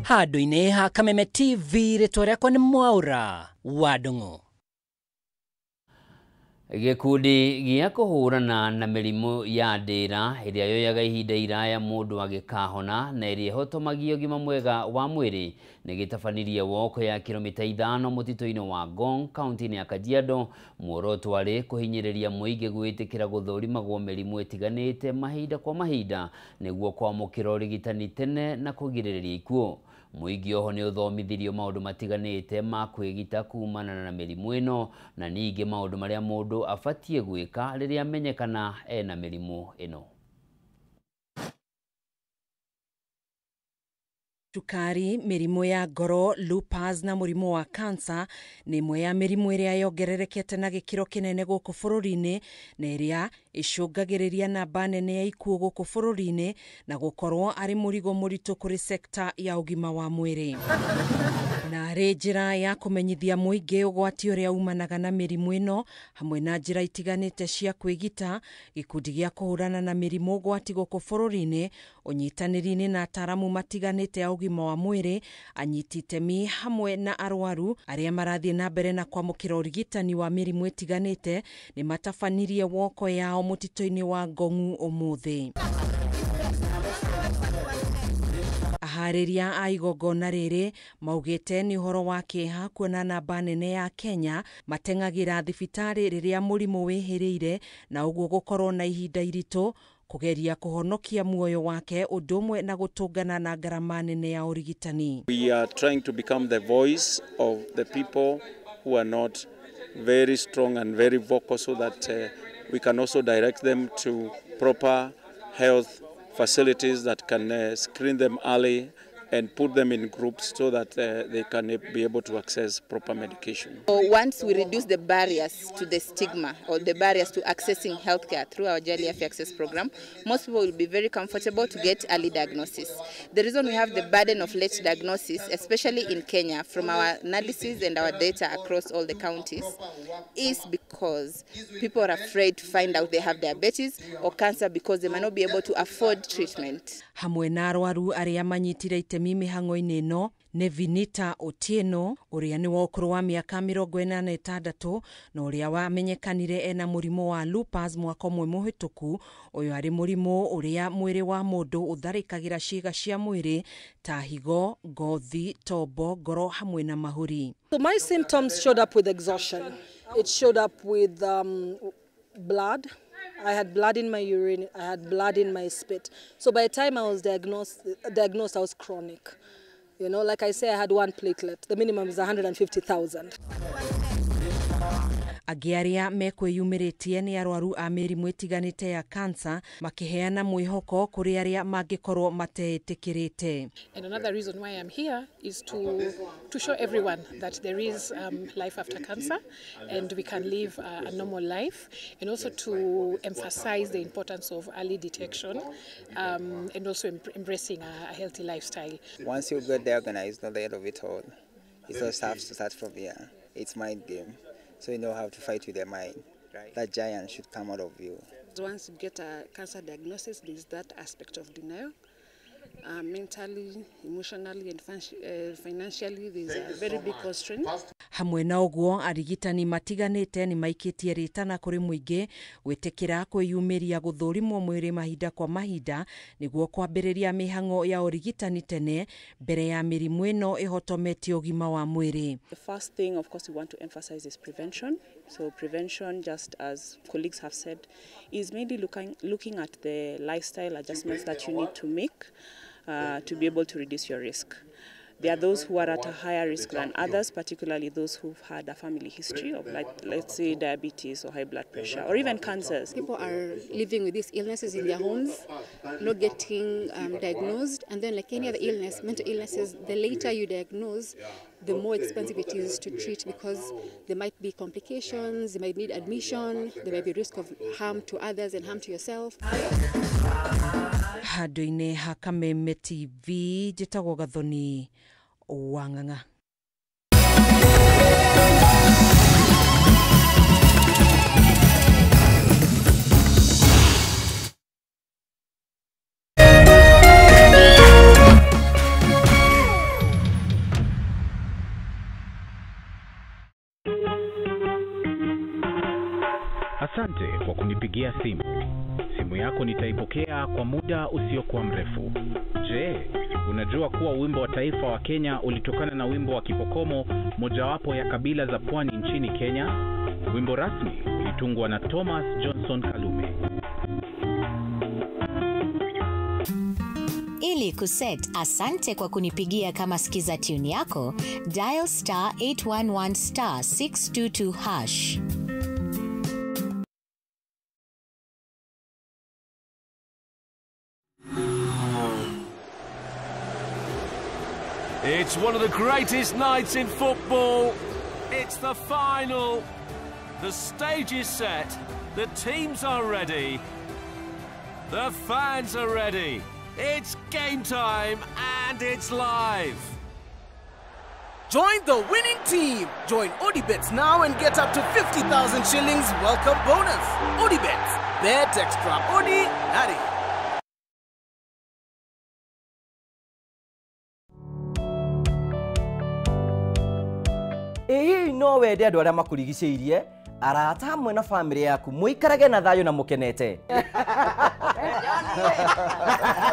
Handũ-inĩ ha Kameme TV rĩtwa rĩakwa nĩ Mwaũra wa Ndung'u. Gĩkundi gĩa kũhũrana na mĩrimũ ya ndĩra ĩrĩa yoyaga ihinda iraya mũndũ agĩkahona na ĩrĩa ĩhotomagia ũgima mwega wa mwĩrĩ nĩ gĩtabanirie woko ya kilomita 5 mũtitũ-inĩ wa Ngong kaunti-inĩ ya Kajiado. Muoroto warĩ kũhinyĩrĩria mũingĩ gwĩtĩkĩra gũthũrimagwo mĩrimũ ĩtiganĩte mahinda kwa mahinda nĩguo kwamũkĩra ũrigitani tene na kũgirĩrĩria ikuũ. Mũingĩ oho nĩ ũthomithirio maũndũ matiganĩte ma kwĩgita kumana na mĩrimũ ĩno na ningĩ maũndũ marĩa mũndũ abatiĩ gwĩka rĩrĩa amenyekana ena mĩrimũ ĩno. Cukari, mĩrimũ ya ngoro, lupus na mũrimũ wa kansa nĩ ĩmwe ya mĩrimũ ĩrĩa yongererekete na gĩkĩro kĩnene gũkũ bũrũri-inĩ na ĩrĩa ĩcũngagĩrĩria namba nene ya ikuũ gũkũ bũrũri-inĩ na gũkorwo arĩ mũrigo mũritũ kũrĩ sekta ya ũgima wa mwĩrĩ. Na arĩ njĩra ya kũmenyithia mũingĩ ũgwati ũrĩa umanaga na mĩrimũ ĩno hamwe na njĩra itiganĩte cia kwĩgita, gĩkundi gĩa kũhũrana na mĩrimũ ũgwati gũkũ bũrũri-inĩ ũnyitanĩri-inĩ na ataaramu matiganĩte a ũgima wa mwĩrĩ, anyiti itemi hamwe na arwaru arĩa marathiĩ na mbere na kwamũkĩra ũrigitani wa mĩrimũ ĩtiganĩte nĩ matabanirie woko yao mũtitũ-inĩ wa Ngong'u ũmũthĩ. Aharĩria a igongona rĩrĩ maugĩte nĩ ũhoro wa kĩeha kuona namba nene ya Kenya mateng'agĩra thibitarĩ rĩrĩa mũrimũ wĩhĩrĩire na ũguo gũkorwo na ihinda iritũ kũgeria kũhonokia muoyo wake ũndũ ũmwe na gũtũngana na ngarama nene ya ũrigitani. We are trying to become the voice of the people who are not very strong and very vocal so that we can also direct them to proper health facilities that can screen them early and put them in groups so that they can be able to access proper medication. So once we reduce the barriers to the stigma or the barriers to accessing healthcare through our Jali Afya Access program, most people will be very comfortable to get early diagnosis. The reason we have the burden of late diagnosis, especially in Kenya, from our analysis and our data across all the counties, is because people are afraid to find out they have diabetes or cancer because they might not be able to afford treatment. Hamwe na arwaru arĩa manyitire itemi mĩhang'o-inĩ ĩno nĩ Vinita Otieno ũrĩa nĩ wa ũkũrũ wa mĩaka 46 na ũrĩa wamenyekanire ena mũrimũ wa lupus mwaka ũmwe mũhĩtũku. Ũyũ arĩ mũrimũ ũrĩa mwĩrĩ wa mũndũ ũtharĩkagĩra ciĩga cia mwĩrĩ ta higo, ngothi, tombo, ngoro hamwe na mahũri. So my symptoms showed up with exhaustion. It showed up with blood. I had blood in my urine, I had blood in my spit. So by the time I was diagnosed, I was chronic. You know, like I say, I had one platelet. The minimum is 150,000. Angĩ arĩa mekwĩyumĩrĩtie nĩ arwaru a mĩrimũ ĩtiganĩte ya kansa makĩheana mwĩhoko kũrĩ arĩa mangĩkorwo mateĩtĩkĩrĩte. And another reason why I'm here is to show everyone that there is life after cancer and we can live a normal life, and also to emphasize the importance of early detection and also embracing a healthy lifestyle. Once you get diagnosed, it's not the end of it all. It all starts to start from here. It's mind game. So you know how to fight with your mind. Right. That giant should come out of you. Once you get a cancer diagnosis, there's that aspect of denial. Mentally, emotionally, and financially, there's a very big constraint. Hamwe na ũguo arigitani matiganĩte nĩ maikĩtie rĩtana kũrĩ mũingĩ gwĩtĩkĩra kwĩyumĩria gũthũrimwo mwĩrĩ mahinda kwa mahinda nĩguo kwambĩrĩria mĩhang'o ya ũrigitani tene mbere ya mĩrimũ ĩno ĩhotometie ũgima wa mwĩrĩ. The first thing, of course, we want to emphasize is prevention. So prevention, just as colleagues have said, is mainly looking at the lifestyle adjustments that you need to make to be able to reduce your risk. There are those who are at a higher risk than others, particularly those who've had a family history of, like, let's say, diabetes or high blood pressure or even cancers. People are living with these illnesses in their homes, not getting diagnosed, and then like any other illness, mental illnesses, the later you diagnose, the more expensive it is to treat, because there might be complications, you might need admission, there might be risk of harm to others and harm to yourself. Handũ-inĩ ha Kameme TV njĩtagwo Gathoni Wang'ang'a. Simu yako nitaipokea kwa muda usiokuwa mrefu. Je, unajua kuwa wimbo wa taifa wa Kenya ulitokana na wimbo wa Kipokomo, mojawapo ya kabila za pwani nchini Kenya? Wimbo rasmi ulitungwa na Thomas Johnson Kalume. Ili kuset asante kwa kunipigia kama skiza tune yako, dial star 811 star 622 hash. It's one of the greatest nights in football. It's the final. The stage is set. The teams are ready. The fans are ready. It's game time and it's live. Join the winning team. Join Odibets now and get up to 50,000 shillings welcome bonus. Odibets, bet extraordinary. Ĩĩ no wende andũ arĩa makũrigicĩirie, arata hamwe na bamĩrĩ yaku mũikarage na thayũ na mũkenete.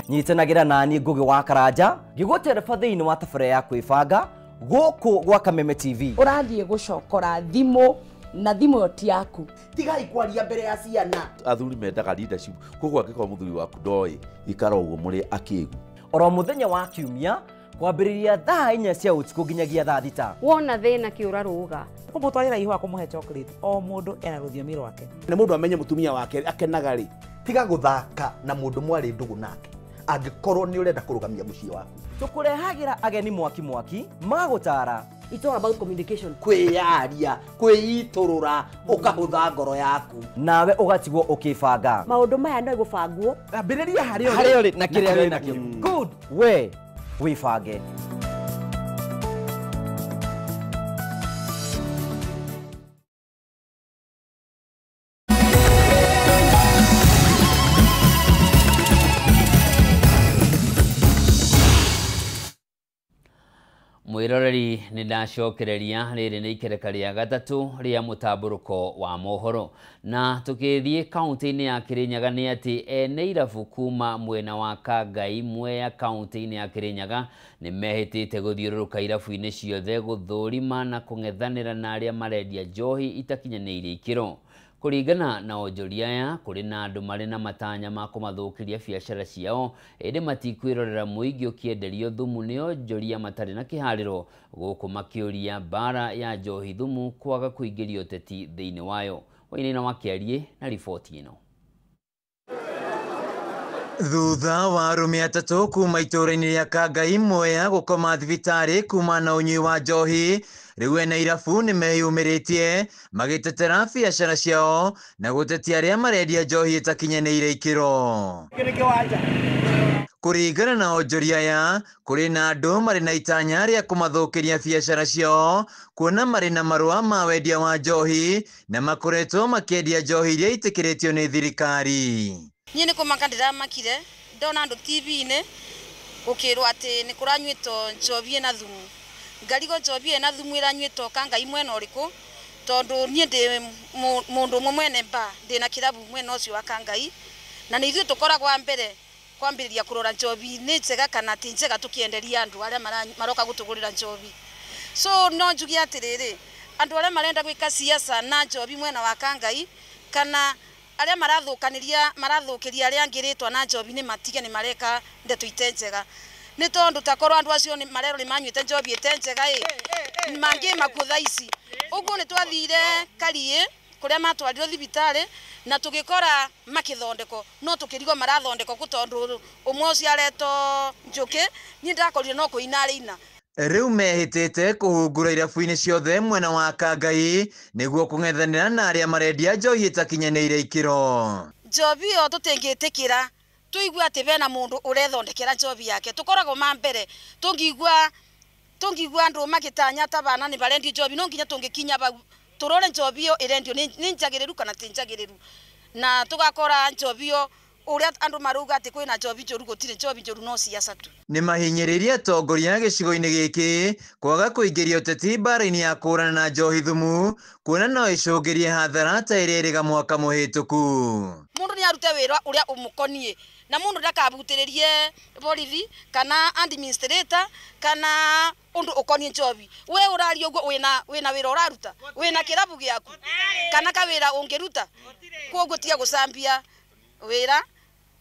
Nyitanagĩra nani Ngũgĩ wa Karanja ngĩgũtereba thĩinĩ wa tabarĩra ya kwĩbanga gũkũ gwa Kameme TV. Ũrathiĩ gũcokora thimũ na thimũ ĩyo ti yaku. Tigai kwaria mbere ya ciana. Athuri mendaga leadership, koguo angĩkorwo mũthuri waku ndoĩ ikara ũguo mũrĩ akĩgu. Oro mũthenya wa kiumia kwambĩrĩria thaa 4 cia ũtukũ nginyagia thaa 6. Wona thĩna kĩũra rũga. Kũmũtwarĩra ihũa kũmũhe chocolate, o mũndũ ena rũthiomi rwake. Na mũndũ amenye mũtumia wake akenaga rĩ, tiga gũthaka na mũndũ mwarĩ ndũgũ nake angĩkorwo nĩ ũrenda kũrũgamia mũciĩ waku. Tũkũrehagĩra ageni mwaki mwaki magũtara. It's all about communication. Kwĩyaria, kwĩitũrũra, ũkahũtha ngoro yaku. Nawe ũgatigwo ũkĩbanga. Maũndũ maya no gũbangwo. Ambĩrĩria harĩa ũrĩ na kĩrĩa wĩ nakĩo. Good. We wĩbange. Mwiroreri nĩ ndacokereria rĩrĩ nĩ ikereka rĩa gatatũ rĩa mũtambũrũko wa mohoro na tũkĩthiĩ kaunti-inĩ ya Kirinyaga nĩ atĩ ene irabu kuma mwena wa Kangai Mwea kaunti-inĩ ya Kirinyaga nĩ mehĩtĩte gũthiũrũrũka irabu-inĩ ciothe gũthũrima na kũng'ethanĩra na arĩa marendia njohi itakinyanĩirie ikĩro. Kũringana na onjoria aya kũrĩ na andũ marĩ na matanya ma kũmathũkĩria biacara ciao ĩndĩ matikwĩrorera mũingĩ ũkĩenderio thumu nĩ onjoria matarĩ na kĩharĩro gũkũ makĩũria mbara ya njohi thumu kwaga kũingĩria ũteti thĩinĩ wayo. Wainaina wa Kĩariĩ na riboti ĩno. Thutha wa arũme atatũ kuma itũũra-inĩ rĩa Kangai Mwea gũkoma thibitarĩ kuma na ũnyui wa njohi, rĩu ene irabu nĩ meyumĩrĩtie magĩtetera biacara ciao na gũtetia arĩa marendia njohi ĩtakinyanĩire ikĩro. Kũringana na onjoria aya, kũrĩ na andũ marĩ na itanya rĩa kũmathũkĩria biacara ciao kuona marĩ na marũa ma wendia wa njohi na makoretwo makĩendia njohi iria itĩkĩrĩtio nĩ thirikari. Niĩ nĩ kũmaka ndĩramakire ndona andũ TV-inĩ gũkĩrwo atĩ nĩ kũranyuĩtwo njohi ĩna thumu. Ngarigo njohi ĩna thumu ĩranyuĩtwo Kangai mwena ũrĩkũ, tondũ niĩ ndĩ mũndũ ũmwe mwene bar, ndĩna kĩrabu mwena ũcio wa Kangai, na nĩ ithuĩ tũkoragwo a mbere kwambĩrĩria kũrora njohi nĩ njega kana ti njega tũkĩenderia andũ arĩa maroka gũtũgũrĩra njohi. So no njuge atĩrĩrĩ, andũ arĩa marenda gwĩka siasa na njohi mwena wa Kangai kana arĩa marathũkanĩria marathũkĩria arĩa angĩ rĩtwa na njohi nĩ matige nĩ mareka ndeto ite njega. Nĩ tondũ takorwo andũ acio nĩ marerwo nĩ manyuĩte njohi ĩte njega ĩ mangĩ makuo thaa ici. Ũguo nĩ twathire Kariĩ kũrĩa matwarirwo thibitarĩ na tũgĩkora makĩthondekwo, no tũkĩrigwo marathondekwo kũ tondũ ũmwe ũcio aretwo Njũkĩ, niĩ ndakorire no kũina arĩina. Rĩu mehĩtĩte kũhungura irabu-inĩ ciothe mwena wa Kangai nĩguo kũng'ethanĩra na arĩa marendia njohi ĩtakinyanĩire ikĩro. Njohi ĩyo tũtingĩtĩkĩra tũigue atĩ bena mũndũ ũrethondekera njohi yake, tũkoragwo ma mbere tũngĩigua andũ magĩtanya ta bana nĩ barendio njohi no nginya tũngĩkinya bau tũrore njohi ĩyo ĩrendio nĩ njagĩrĩru kana ti njagĩrĩru, na tũgakora njohi ĩyo Uria andu marauga ati kwina njobi njoru gutire njobi njoru no siasa tu. Nĩ mahinyĩrĩirie atongoria gĩcigo-inĩ gĩkĩ kwaga kũingĩria ũteti mbara-inĩ ya kũhũrana na njohi thumu kuona no ĩcũngĩrie hathara ta ĩrĩa ĩrĩga mwaka mũhĩtũku. Mundu ni arute wira uria umukonie na mundu ndakabutĩrĩrie borithi kana administrator kana undu ukonie njobi. We uraria uguo wina wira uraruta, wina kirabu giaku kana kawira ungiruta, koguo tiga gucambia wira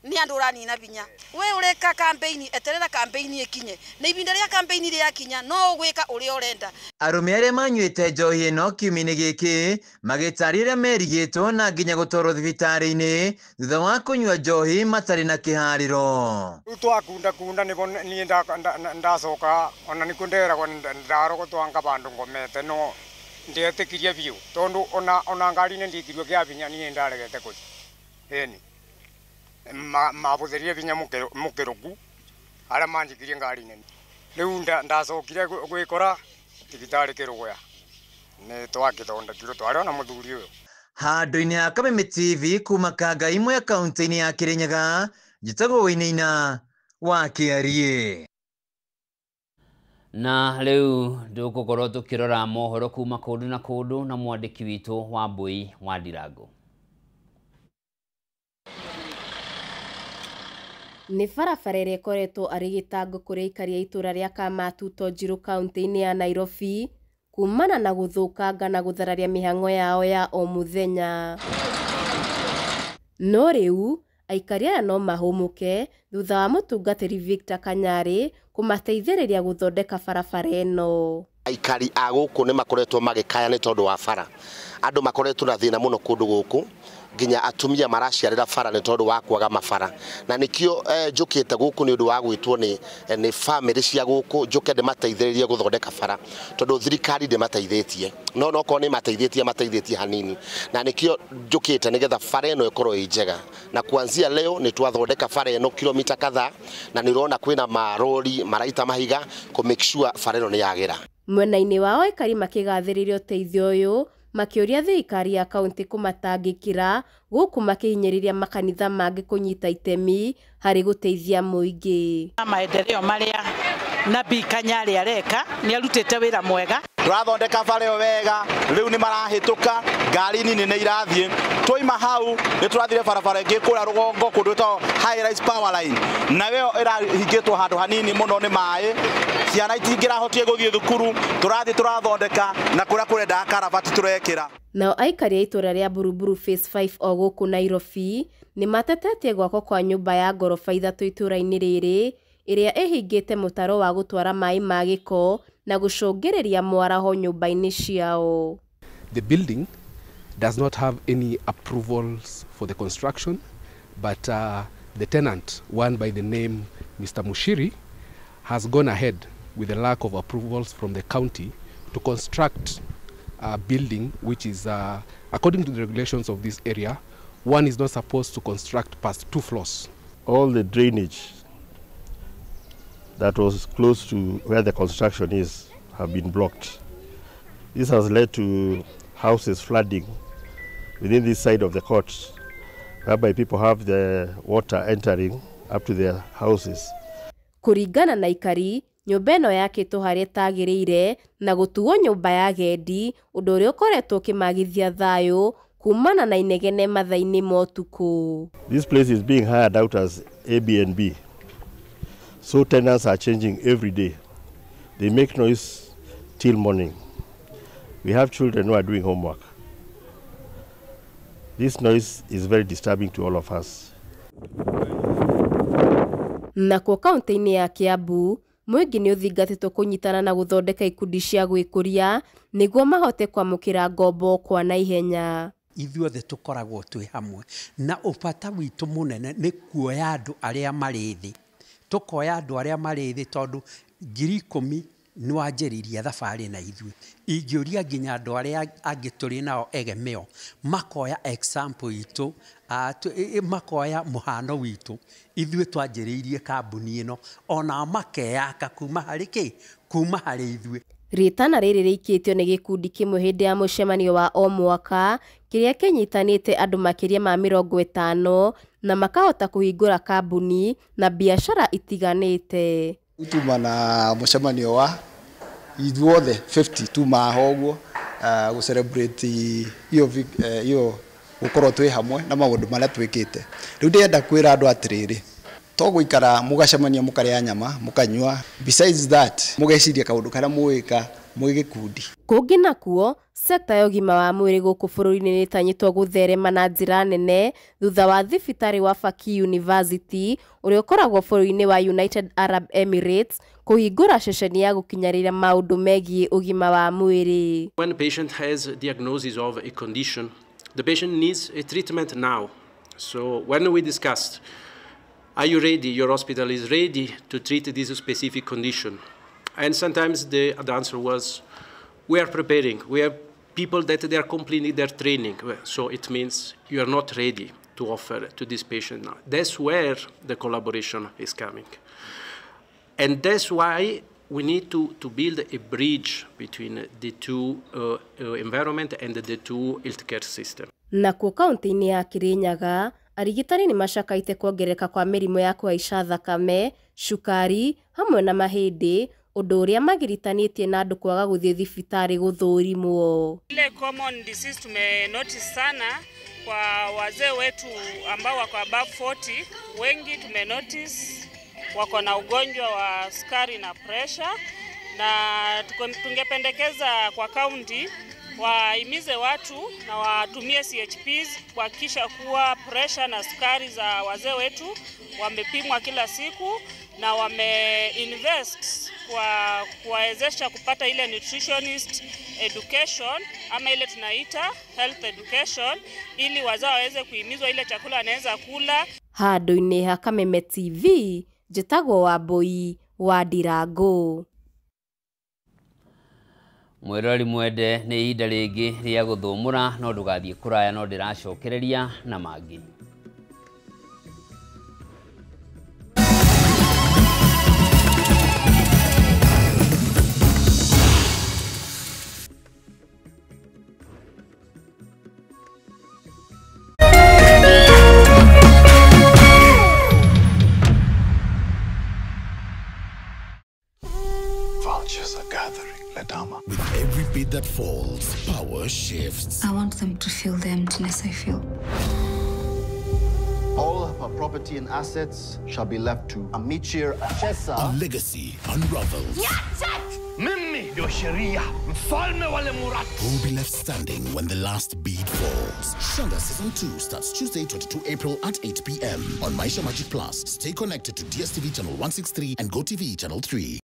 ni andu uranina binya. We ureka campaign, eterera campaign ikinye, na ibinda ria campaign riakinya no ugwika uria urenda. Arũme arĩa manyuĩte njohi ĩno kiumia-inĩ gĩkĩ magĩtarĩria ũrĩa merigĩtwo na nginya gũtwarwo thibitarĩ-inĩ thutha wa kũnyua njohi matarĩ na kĩharĩro. Rĩu twakundakunda nĩbo niĩ ndacoka ona nĩkuo nderagwo ndarogotwanga bandũ ngomete no ndietĩkirie biũ tondũ ona ngari-inĩ ndikirwo kĩa binya niĩ ndaregete kũthi. Ĩni mabũthĩrie binya mũkĩrũku arĩa manjikirie ngari-inĩ. Rĩu ndacokire gwĩkora thibitarĩ Kĩrũgũya nĩ twagĩthondekirwo twarĩ ona mũthuri ũyũ. Handũ-inĩ ha Kameme TV kuma Kangaimwe kaunti-inĩ ya Kĩrĩnyaga, njĩtagwo Wainaina wa Kĩariĩ. Na rĩu tũgũkorwo tũkĩrora mohoro kuma kũndũ na kũndũ na mwandĩki witũ Wambui wa Ndirango. Nĩ barabara ĩrĩa ĩkoretwo arĩ gĩtango kũrĩ aikari a itũra rĩa Kamatuto Njiru kaunti-inĩ ya Nairobi kumana na gũthũkanga na gũthararia mĩhang'o yao ya o mũthenya. No rĩu aikari aya no mahũmũke thutha wa mũtungatĩri Victor Kanyari kũmateithĩrĩria gũthondeka barabara ĩno. Aikari a gũkũ nĩ makoretwo magĩkaya nĩ tondũ wa bara. Andũ makoretwo na thĩna mũno kũndũ gũkũ nginya atumia maraciarĩra bara nĩ tondũ wa kwaga mabara, na nĩkĩo njũkĩte gũkũ nĩ ũndũ wa gwĩtwo nĩ family cia gũkũ njũke ndĩmateithĩrĩrie gũthondeka bara tondũ thirikari ndĩmateithĩtie, no okorwo nĩ mateithĩtie mateithĩtie hanini, na nĩkĩo njũkĩte nĩgetha bara ĩno ĩkorwo ĩ njega. Na kuanzia leo nĩ twathondeka bara ĩno kilomita kadhaa, na nĩ ũrona kwĩna marori maraita mahiga kũ make sure bara ĩno nĩ yagĩra. Mwena-inĩ wao aikari makĩgathĩrĩria ũteithio ũyũ makĩũria thirikari ya kaunti kũmatangĩkĩra gũkũ makĩhinyĩrĩria makanitha mangĩ kũnyita itemi harĩ gũteithia mũingĩ. Maendeleo marĩa Nabii Kanyari areka nĩ arutĩte wĩra mwega. Tũrathondeka bara ĩyo wega, rĩu nĩ marahĩtũka, ngari nini nĩ irathiĩ. Twaima hau nĩ tũrathire barabara ĩngĩ kũrĩa rũgongo kũndũ gwĩtagwo High Rise Power Line, nayo ĩyo ĩrahingĩtwo handũ hanini mũno nĩ maĩ, ciana itingĩrahotire gũthiĩ thukuru, tũrathiĩ tũrathondeka na kũrĩa kũrendaga karabati tũrekĩra. Nao aikari a itũra rĩa Buruburu Phase 5 o gũkũ Nairobi nĩ matetetie gwakwo kwa nyũmba ya ngoroba 3 itũra-inĩ rĩrĩ ĩrĩa ĩhingĩte mũtaro wa gũtwara maĩ ma gĩko na gũcũngĩrĩria mwaraho nyũmba-inĩ ciao. The building does not have any approvals for the construction, but the tenant, one by the name Mr. Mushiri, has gone ahead with the lack of approvals from the county to construct a building which is, according to the regulations of this area, one is not supposed to construct past 2 floors. All the drainage that was close to where the construction is have been blocked. This has led to houses flooding within this side of the court, whereby people have the water entering up to their houses. Kũringana na aikari, nyũmba ĩno yakĩtwo harĩa ĩtagĩrĩire na gũtuo nyũmba ya agendi, ũndũ ũrĩa ũkoretwo ũkĩmagithia thayũ kumana na inegene mathaa-inĩ ma ũtukũ. This place is being hired out as Airbnb, so tenants are changing every day. They make noise till morning. We have children who are doing homework. This noise is very disturbing to all of us. Nakuo kaunti-inĩ ya Kiambu, mũingĩ nĩ ũthingatĩtwo kũnyitana na gũthondeka ikundi cia gwĩkũria nĩguo mahote kwamũkĩra ngombo kwa naihenya. Ithuothe tũkoragwo twĩ hamwe na ũbata witũ mũnene nĩ kuoya andũ arĩa marĩ thĩ, tũkoya andũ arĩa marĩ thĩ tondũ 10,000 nĩ wanjĩrĩria thabarĩ na ithuĩ. Ingĩũria nginya andũ arĩa angĩ tũrĩ nao egemeo makoya example itũ, makoya mũhano witũ. Ithuĩ twanjĩrĩirie kambuni ĩno ona makeyaka kuma harĩ kĩ, kuma harĩ ithuĩ. Rĩtana rĩrĩ rĩikĩtio nĩ gĩkundi kĩmwe hĩndĩ ya mũcemanio wa o mwaka kĩrĩa kĩnyitanĩte andũ makĩria ma 50 na na makahota kũhingũra kambuni na biacara itiganĩte. Tuma na mũcemanio wa ithuothe 50 tuma haha ũguo gũ celebrate iyo gũkorwo twĩ hamwe na maũndũ marĩa twĩkĩte. Rĩu ndĩrenda kwĩra andũ atĩrĩrĩ, to gũikara mũgacemania mũkarĩa nyama mũkanyua, besides that mũgeciria kaũndũ karĩa mũgwĩka mwĩ gĩkundi. Kũngĩ nakuo, sekta ya ũgima wa mwĩrĩ gũkũ bũrũri-inĩ nĩ ĩtanyĩtwo gũtherema na njĩra nene thutha wa thibitarĩ wa Fakeeh University ũrĩa ũkoragwo bũrũri-inĩ wa United Arab Emirates kũhingũra ceceni ya gũkinyanĩria maũndũ megiĩ ũgima wa mwĩrĩ. When a patient has a diagnosis of a condition, the patient needs a treatment now. So when we discussed, are you ready, your hospital is ready to treat this specific condition? And sometimes the answer was, we are preparing. We have people that they are completing their training. So it means you are not ready to offer to this patient now. That's where the collaboration is coming. And that's why we need to build a bridge between the two environment and the two healthcare system. Nakuo kaunti-inĩ ya Kirinyaga, arigitani nĩ macakaite kuongerereka kwa mĩrimũ ya kũhaica thakame, cukari hamwe na mahĩndĩ, ũndũ ũrĩa magiritanĩtie na andũ kwaga gũthiĩ thibitarĩ gũthũrimwo. Ile common disease tume notice sana kwa wazee wetu ambao wako above 40, wengi tume notice wako na ugonjwa wa sukari na pressure, na tungependekeza kwa county wahimize watu na watumie CHPs kuhakikisha kuwa pressure na sukari za wazee wetu wamepimwa kila siku na wameinvest kwa kuwawezesha kupata ile nutritionist education ama ile tunaita health education, ili wazee waweze kuhimizwa ile chakula wanaweza kula. Handũ-inĩ ha Kameme TV, njĩtagwo Wambui wa Ndirango. Mwĩroreri mwende, nĩ ihinda rĩngĩ rĩa gũthũmũra, no ndũgathiĩ kũraya, no ndĩracokereria na mangĩ. Vultures are gathering, Ledama. With every beat that falls, power shifts. I want them to feel the emptiness I feel. All of her property and assets shall be left to Amichir Achesa. A legacy unravels. Mimi ndio sheria, mfalme wa Lemurat. Who will be left standing when the last bead falls? Shanda Season 2 starts Tuesday, 22 April at 8 p.m. on Maisha Magic Plus. Stay connected to DSTV Channel 163 and GoTV Channel 3.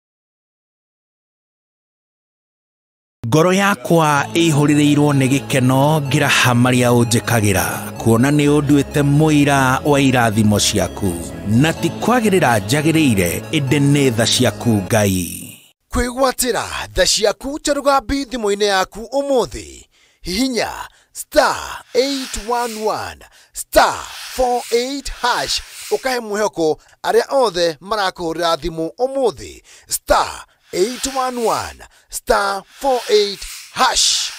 Ngoro yakwa ĩihũrĩrĩirwo nĩ gĩkeno ngĩraha marĩa ũnjĩkagĩra, kuona nĩ ũnduĩte mũira wa irathimo ciaku, na ti kwagĩrĩra njagĩrĩire, ĩndĩ nĩ tha ciaku Ngai. Kwĩgwatĩra tha ciaku ta rũgambi thimũ-inĩ yaku ũmũthĩ, hihinya star 811 star 48 hash ũkahe mwĩhoko arĩa othe marakũhũrĩra thimũ ũmũthĩ, star 811 star 48 hash.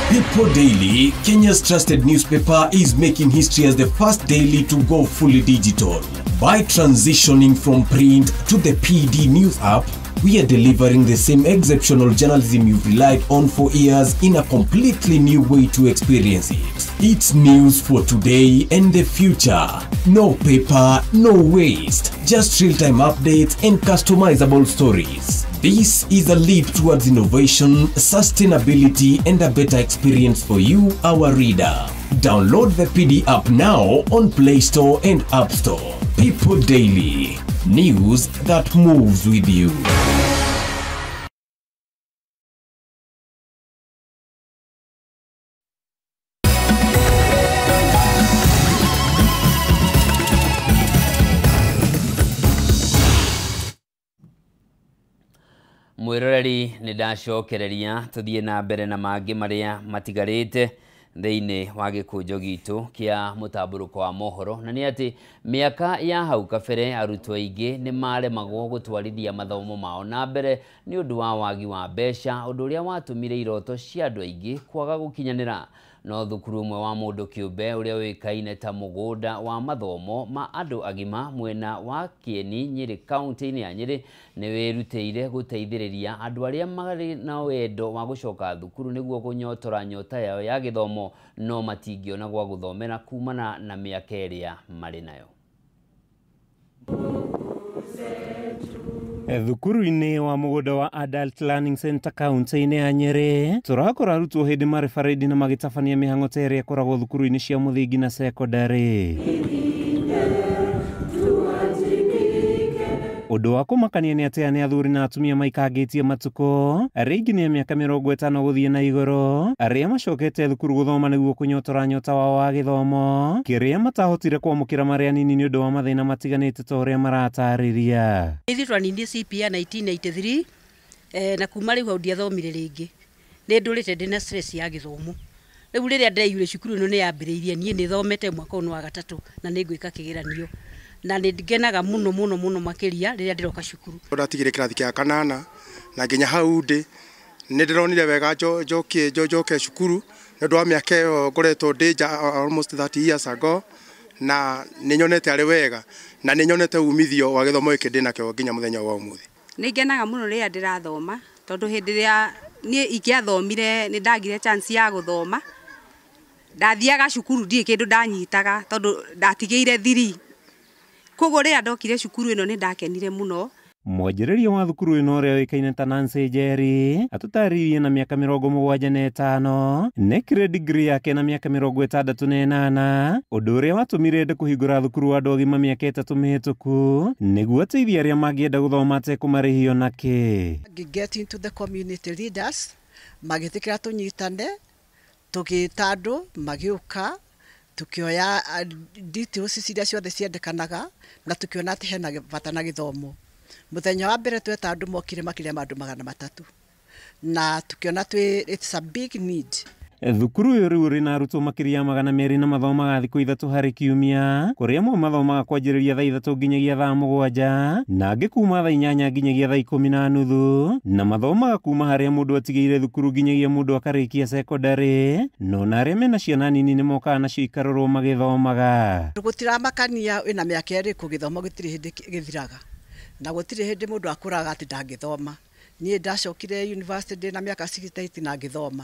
People Daily, Kenya's trusted newspaper, is making history as the first daily to go fully digital. By transitioning from print to the PD News app, we are delivering the same exceptional journalism you've relied on for years in a completely new way to experience it. It's news for today and the future. No paper, no waste, just real-time updates and customizable stories. This is a leap towards innovation, sustainability, and a better experience for you, our reader. Download the PD app now on Play Store and App Store. People Daily, news that moves with you. Mwiroreri nĩ ndacokereria tũthiĩ na mbere na mangĩ marĩa matigarĩte thĩinĩ wa gĩkũnjo gitũ kĩa mũtambũrũko wa mohoro, na nĩ atĩ mĩaka ya hau kabere arutwo aingĩ nĩ maremagwo gũtwarithia mathomo mao na mbere nĩ ũndũ wa wagi wa mbeca, ũndũ ũrĩa watũmire iroto cia andũ aingĩ kwaga gũkinyanĩra. No thukuru ũmwe wa mũndũ kĩũmbe ũrĩa ũĩkaine ta mũgũnda wa mathomo ma andũ agima mwena wa Kĩeni Nyĩrĩ kaunti-inĩ ya Nyĩrĩ nĩ wĩrutĩire gũteithĩrĩria andũ arĩa marĩ na wendo wa gũcoka thukuru nĩguo kũnyotora nyota yao ya gĩthomo no matingĩona gwa gũthomera kumana na mĩaka ĩrĩa marĩ nayo. Thukuru-inĩ wa mũgũnda wa Adult Learning Center kaunti-inĩ ya Nyĩrĩ tũrakora arutwo hĩndĩ marĩ barĩndi na magĩtabania mĩhang'o ta ĩrĩa ĩkoragwo thukuru-inĩ cia mũthingi na cekondarĩ. Ũndũ wa kũmakania nĩ atĩ aya nĩ athuri na atumia maikangĩtie matukũ arĩa aingĩ nĩ a mĩaka 50 gũthiĩ na igũrũ arĩa macokete thukuru gũthoma nĩguo kũnyotora nyota wao wa gĩthomo kĩrĩa matahotire kwamũkĩra marĩ anini nĩ ũndũ wa mathĩna matiganĩte ta ũrĩa maratarĩria. Ithuĩ twaninire CPA 1983 na kuma rĩu hau ndiathomire rĩngĩ, nĩ ndũrĩte ndĩna stress ya gĩthomo. Rĩu rĩrĩa ndĩraiyũire cukuru ĩno nĩ yambĩrĩirie, niĩ nĩ thomete mwaka ũyũ wa gatatũ na nĩ ngwĩka kĩgeranio na nĩ ngenaga mũno mũno mũno makĩria rĩrĩa ndĩroka cukuru. Ndatigire kĩrathi kĩa kanana na nginya hau ndĩ nĩ ndĩronire wega njoke cukuru nĩ ũndũ wa mĩaka ĩyo ngoretwo ndĩ nja almost 30 years ago, na nĩ nyonete arĩ wega na nĩ nyonete umithio wa gĩthomo gĩkĩ ndĩ nakĩo nginya mũthenya wa ũmũthĩ. Nĩ ngenaga mũno rĩrĩa ndĩrathoma tondũ hĩndĩ ĩrĩa niĩ ingĩathomire nĩ ndagire chance ya gũthoma, ndathiaga cukuru ndirĩ kĩndũ ndanyitaga tondũ ndatigĩire thiri. Koguo rĩrĩa ndokire cukuru ĩno nĩ ndakenire mũno. Mwanjĩrĩria wa thukuru ĩno ũrĩa ũĩkaine ta Nancy Njeri atũtarĩirie na mĩaka 75 nekire degree yake na mĩaka 68 ũndũ ũrĩa watũmire ende kũhingũra thukuru wa andũ agima mĩaka 3 mĩhĩtũku nĩguo ateithie arĩa mangĩenda gũthoma atekũmarĩhio nakĩ. Get into the community leaders magĩtĩkĩra tũnyitane tũgĩta andũ magĩũka tukioya details ciria ciothe ciendekanaga na tukiona atĩ hena bata na gĩthomo. Mũthenya wa mbere tweta andũ mokire makĩria ma andũ 300 na tukiona atĩ it's a big need. Thukuru ũyũ rĩu ũrĩ na arutwo makĩria 200 na mathomaga thikũ 3 harĩ kiumia kũrĩa amwe mathomaga kwanjĩrĩria thaa 3 nginyagia thaa 7 na angĩ kuma thaa 8 nginyagia thaa 10:30 na mathomaga kuma harĩa mũndũ atigĩire thukuru nginyagia mũndũ akarĩkia cekondarĩ no na arĩa mena ciana nini nĩ mokaga nacio ikarorwo magĩthomaga. Gũtiramakania wĩna mĩaka ĩrĩkũ, gĩthomo gĩtirĩ hĩndĩ gĩthiraga na gũtirĩ hĩndĩ mũndũ akũraga atĩ ndangĩthoma. Niĩ ndacokire university ndĩ na mĩaka 68 na ngĩthoma,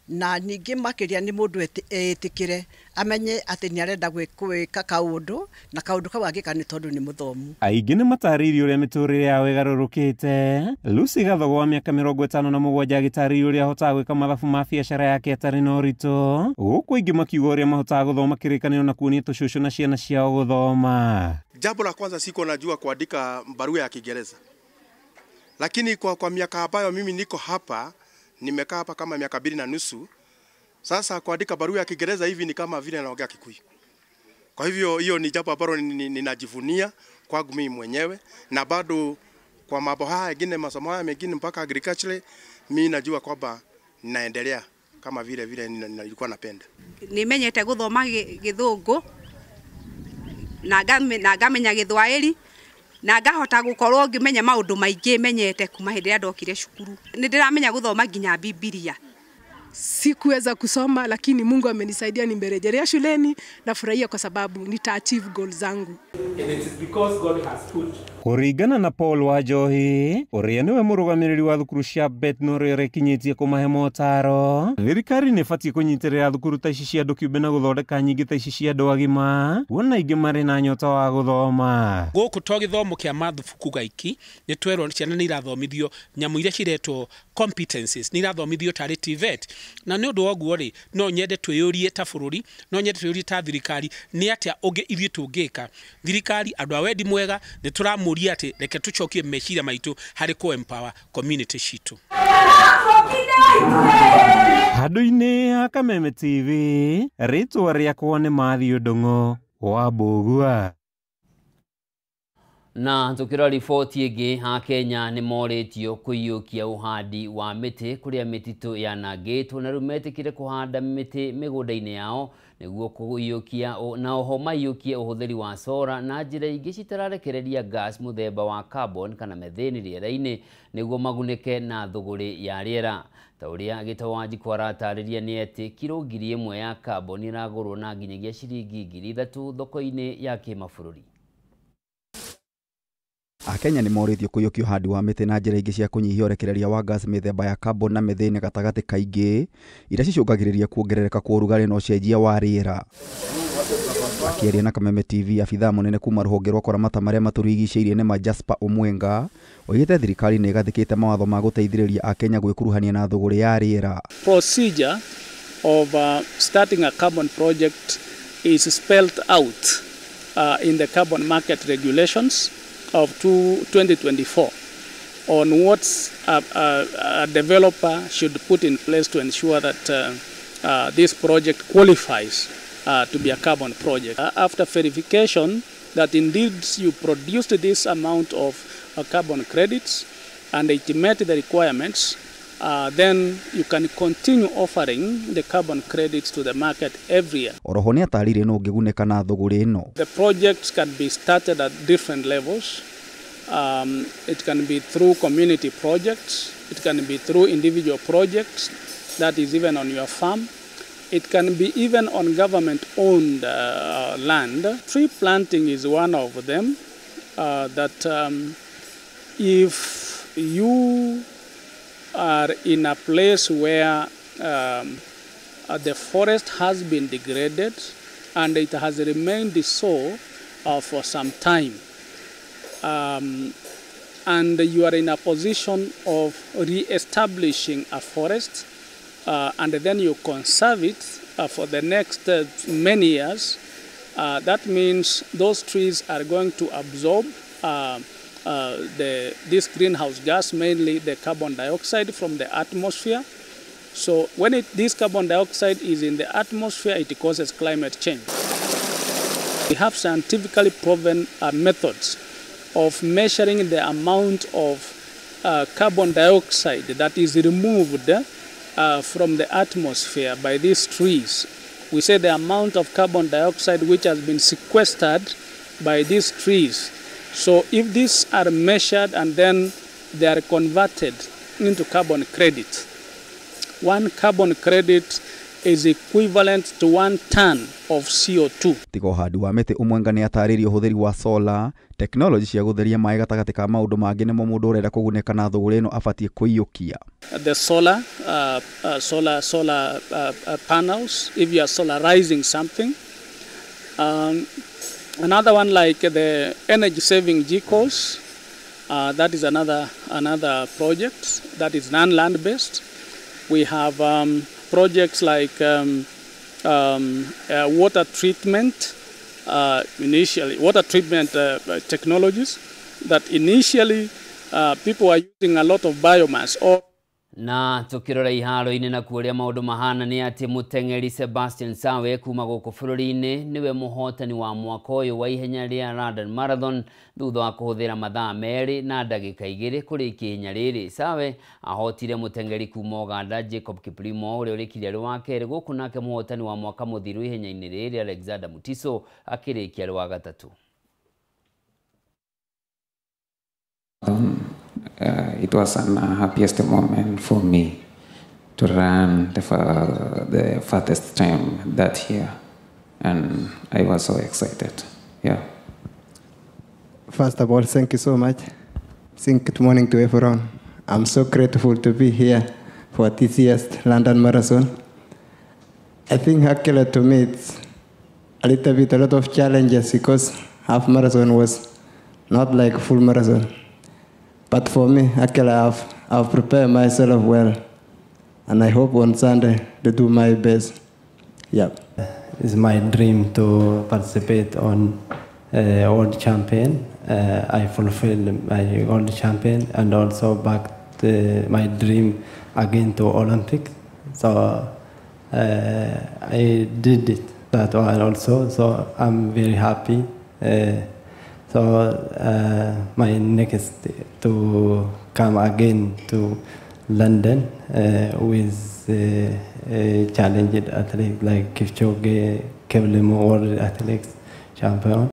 na ningĩ makĩria nĩ mũndũ etĩkĩre amenye atĩ nĩ arenda gwĩka kaũndũ na kaũndũ kau angĩka nĩ tondũ nĩ mũthomu. Aingĩ nĩ matarĩirie ũrĩa mĩtũrĩre yao ĩgarũrũkĩte. Lucy Gathogo wa mĩaka 57 agĩtarĩria ũrĩa ahotaga gwĩka mathabu ma biacara yake atarĩ na ũritũ gũkũ aingĩ makiuga ũrĩa mahotaga gũthoma kĩrĩkanĩro na kuonia tũcũcũ na ciana ciao gũthoma. Jambo la kwanza siko najua kuandika barua ya Kiingereza, lakini kwa miaka ambayo mimi niko hapa, nimekaa hapa kama miaka 2.5 sasa, kuandika barua ya Kiingereza hivi ni kama vile naongea Kikuyu. Kwa hivyo hiyo ni jambo ambalo ninajivunia kwangu mimi mwenyewe, na bado kwa mambo haya mengine, masomo haya mengine mpaka agriculture, mimi najua kwamba ninaendelea kama vile vile nilikuwa napenda. Nimenyete guthoma githungu na ngamenya Gĩthwaĩri na ngahota gukorwo ngimenya maundu maingi menyete kuma hĩndĩ ĩrĩa ndokire cukuru. Nĩ ndĩramenya guthoma nginya Bibilia. Sikuweza kusoma lakini Mungu amenisaidia nimerejelea shuleni na furahia kwa sababu nita achieve goals zangu. And it is because God has put. Kũringana na Paul Wanjohi ũrĩa nĩwe mũrũgamĩrĩri wa thukuru cia Bet na ũrĩa ũrekinyĩtie kũmahe motaro, thirikari nĩ ĩbatiĩ kũnyitĩrĩra thukuru ta ici cia andũ kĩũmbe na gũthondeka nyingĩ ta ici cia andũ agima kuona aingĩ marĩ na nyota wa gũthoma. Gũkũ to gĩthomo kĩa mathubuku gaiki nĩ twerwo ciana nĩ irathomithio nyamũ iria ciretwo competencies, nĩ irathomithio tarĩ TVET, na nĩ ũndũ wa ũguo rĩ no nyende twĩyũrie ta bũrũri, no nyende twĩyũrie ta thirikari nĩ atĩa ũngĩ ithuĩ tũngĩka. Thirikari andũ a wendi mwega nĩ tũramũria atĩ reke tũcokie meciria maitũ harĩ kũ empower community citũ. Handũ-inĩ ha Kameme TV, rĩtwa rĩakwa nĩ Matthew Ndung'u wa Mbũgua. Na tukirora riboti ĩngĩ, Akenya nĩ morĩtio kũiyũkia ũhandi wa mĩtĩ kũrĩa mĩtitũ yanangĩtwo na rĩu metĩkĩre kũhanda mĩtĩ mĩgũnda-inĩ yao nĩguo kũiyũkia na oho maiyũkie ũhũthĩri wa sora na njĩra ingĩ citararekereria gas mũthemba wa carbon kana methane rĩera-inĩ nĩguo magunĩke na thũgũrĩ ya rĩera. Ta ũrĩa Gĩtau Wanjikũ aratarĩria nĩ atĩ kiro 1000 ya carbon ĩragũrwo na nginyagia ciringi 3000 thoko-inĩ ya kĩmabũrũri. Akenya nĩ morĩtio kũiyũkia ũhandi wa mĩtĩ na njĩra ingĩ cia kũnyihia ũrekereria wa gas mĩthemba ya carbon na methane gatagatĩ kaingĩ iria cicũngagĩrĩria kuongerereka kwa ũrugarĩ na ũcenjia wa rĩera. Akĩaria na Kameme TV, abithaa mũnene kuma rũhonge rwa kũramata marĩa matũrigicĩirie nĩma Jasper Omwenga oigĩte thirikari nĩ ĩgathĩkĩte mawatho ma gũteithĩrĩria Akenya gwĩkuruhania na thũgũrĩ ya rĩera. Procedure of starting a carbon project is spelled out in the carbon market regulations of 2024 on what a developer should put in place to ensure that this project qualifies to be a carbon project. After verification that indeed you produced this amount of carbon credits and it met the requirements, then you can continue offering the carbon credits to the market every year. Oroho nĩ atarĩirie no ũngĩgunĩka na thũgũrĩ ĩno. The projects can be started at different levels. It can be through community projects, it can be through individual projects, that is even on your farm. It can be even on government-owned land. Tree planting is one of them, that if you are in a place where the forest has been degraded and it has remained so for some time, and you are in a position of re-establishing a forest, and then you conserve it for the next many years, that means those trees are going to absorb this greenhouse gas, mainly the carbon dioxide from the atmosphere. So when this carbon dioxide is in the atmosphere, it causes climate change. We have scientifically proven methods of measuring the amount of carbon dioxide that is removed from the atmosphere by these trees. We say the amount of carbon dioxide which has been sequestered by these trees. So if these are measured and then they are converted into carbon credit, one carbon credit is equivalent to 1 ton of CO2. Tiga ũhandi wa mĩtĩ, Omwenga nĩ atarĩirie ũhũthĩri wa solar tekinoronjĩ cia gũtheria maĩ gatagatĩ ka maũndũ mangĩ nĩmo mũndũ ũrenda kũgunĩka na thũgũrĩ ĩno abatiĩ kũiyũkia. The solar panels, if you are solarizing something. Another one like the energy saving GCOs, that is another project that is non-land based. We have projects like water treatment, initially water treatment technologies that initially people are using a lot of biomass or Na tukirora iharo-inĩ na kuoria maũndũ mahana nĩ atĩ mũteng'eri Sebastian Sawe kuma gũkũ bũrũri-inĩ nĩwe mũhotani wa mwaka ũyũ wa ihenya rĩa London Marathon thutha wa kũhũthĩra mathaa 2 na ndagĩka 2 kũrĩkia ihenya rĩrĩ. Sawe ahotire mũteng'eri kuma Uganda Jacob Kiplimo ũrĩa ũrĩkirie arĩ wa kerĩ, gũkũ nake mũhotani wa mwaka mũthiru ihenya-inĩ rĩrĩ Alexander Mutiso akĩrĩkia arĩ wa gatatũ. It was an happiest moment for me to run the fastest time that year, and I was so excited. Yeah. First of all, thank you so much. Good morning to everyone. I'm so grateful to be here for this year's London Marathon. I think actually to me it's a little bit a lot of challenges because half marathon was not like full marathon. But for me, actually, I've prepared myself well, and I hope on Sunday to do my best. Yeah. It's my dream to participate on World Champion. I fulfilled my World Champion and also back to my dream again to Olympics. So I did it that one also. So I'm very happy. So my next to come again to London with challenged athlete like Kipchoge, Kiplimo, World Athletics champion.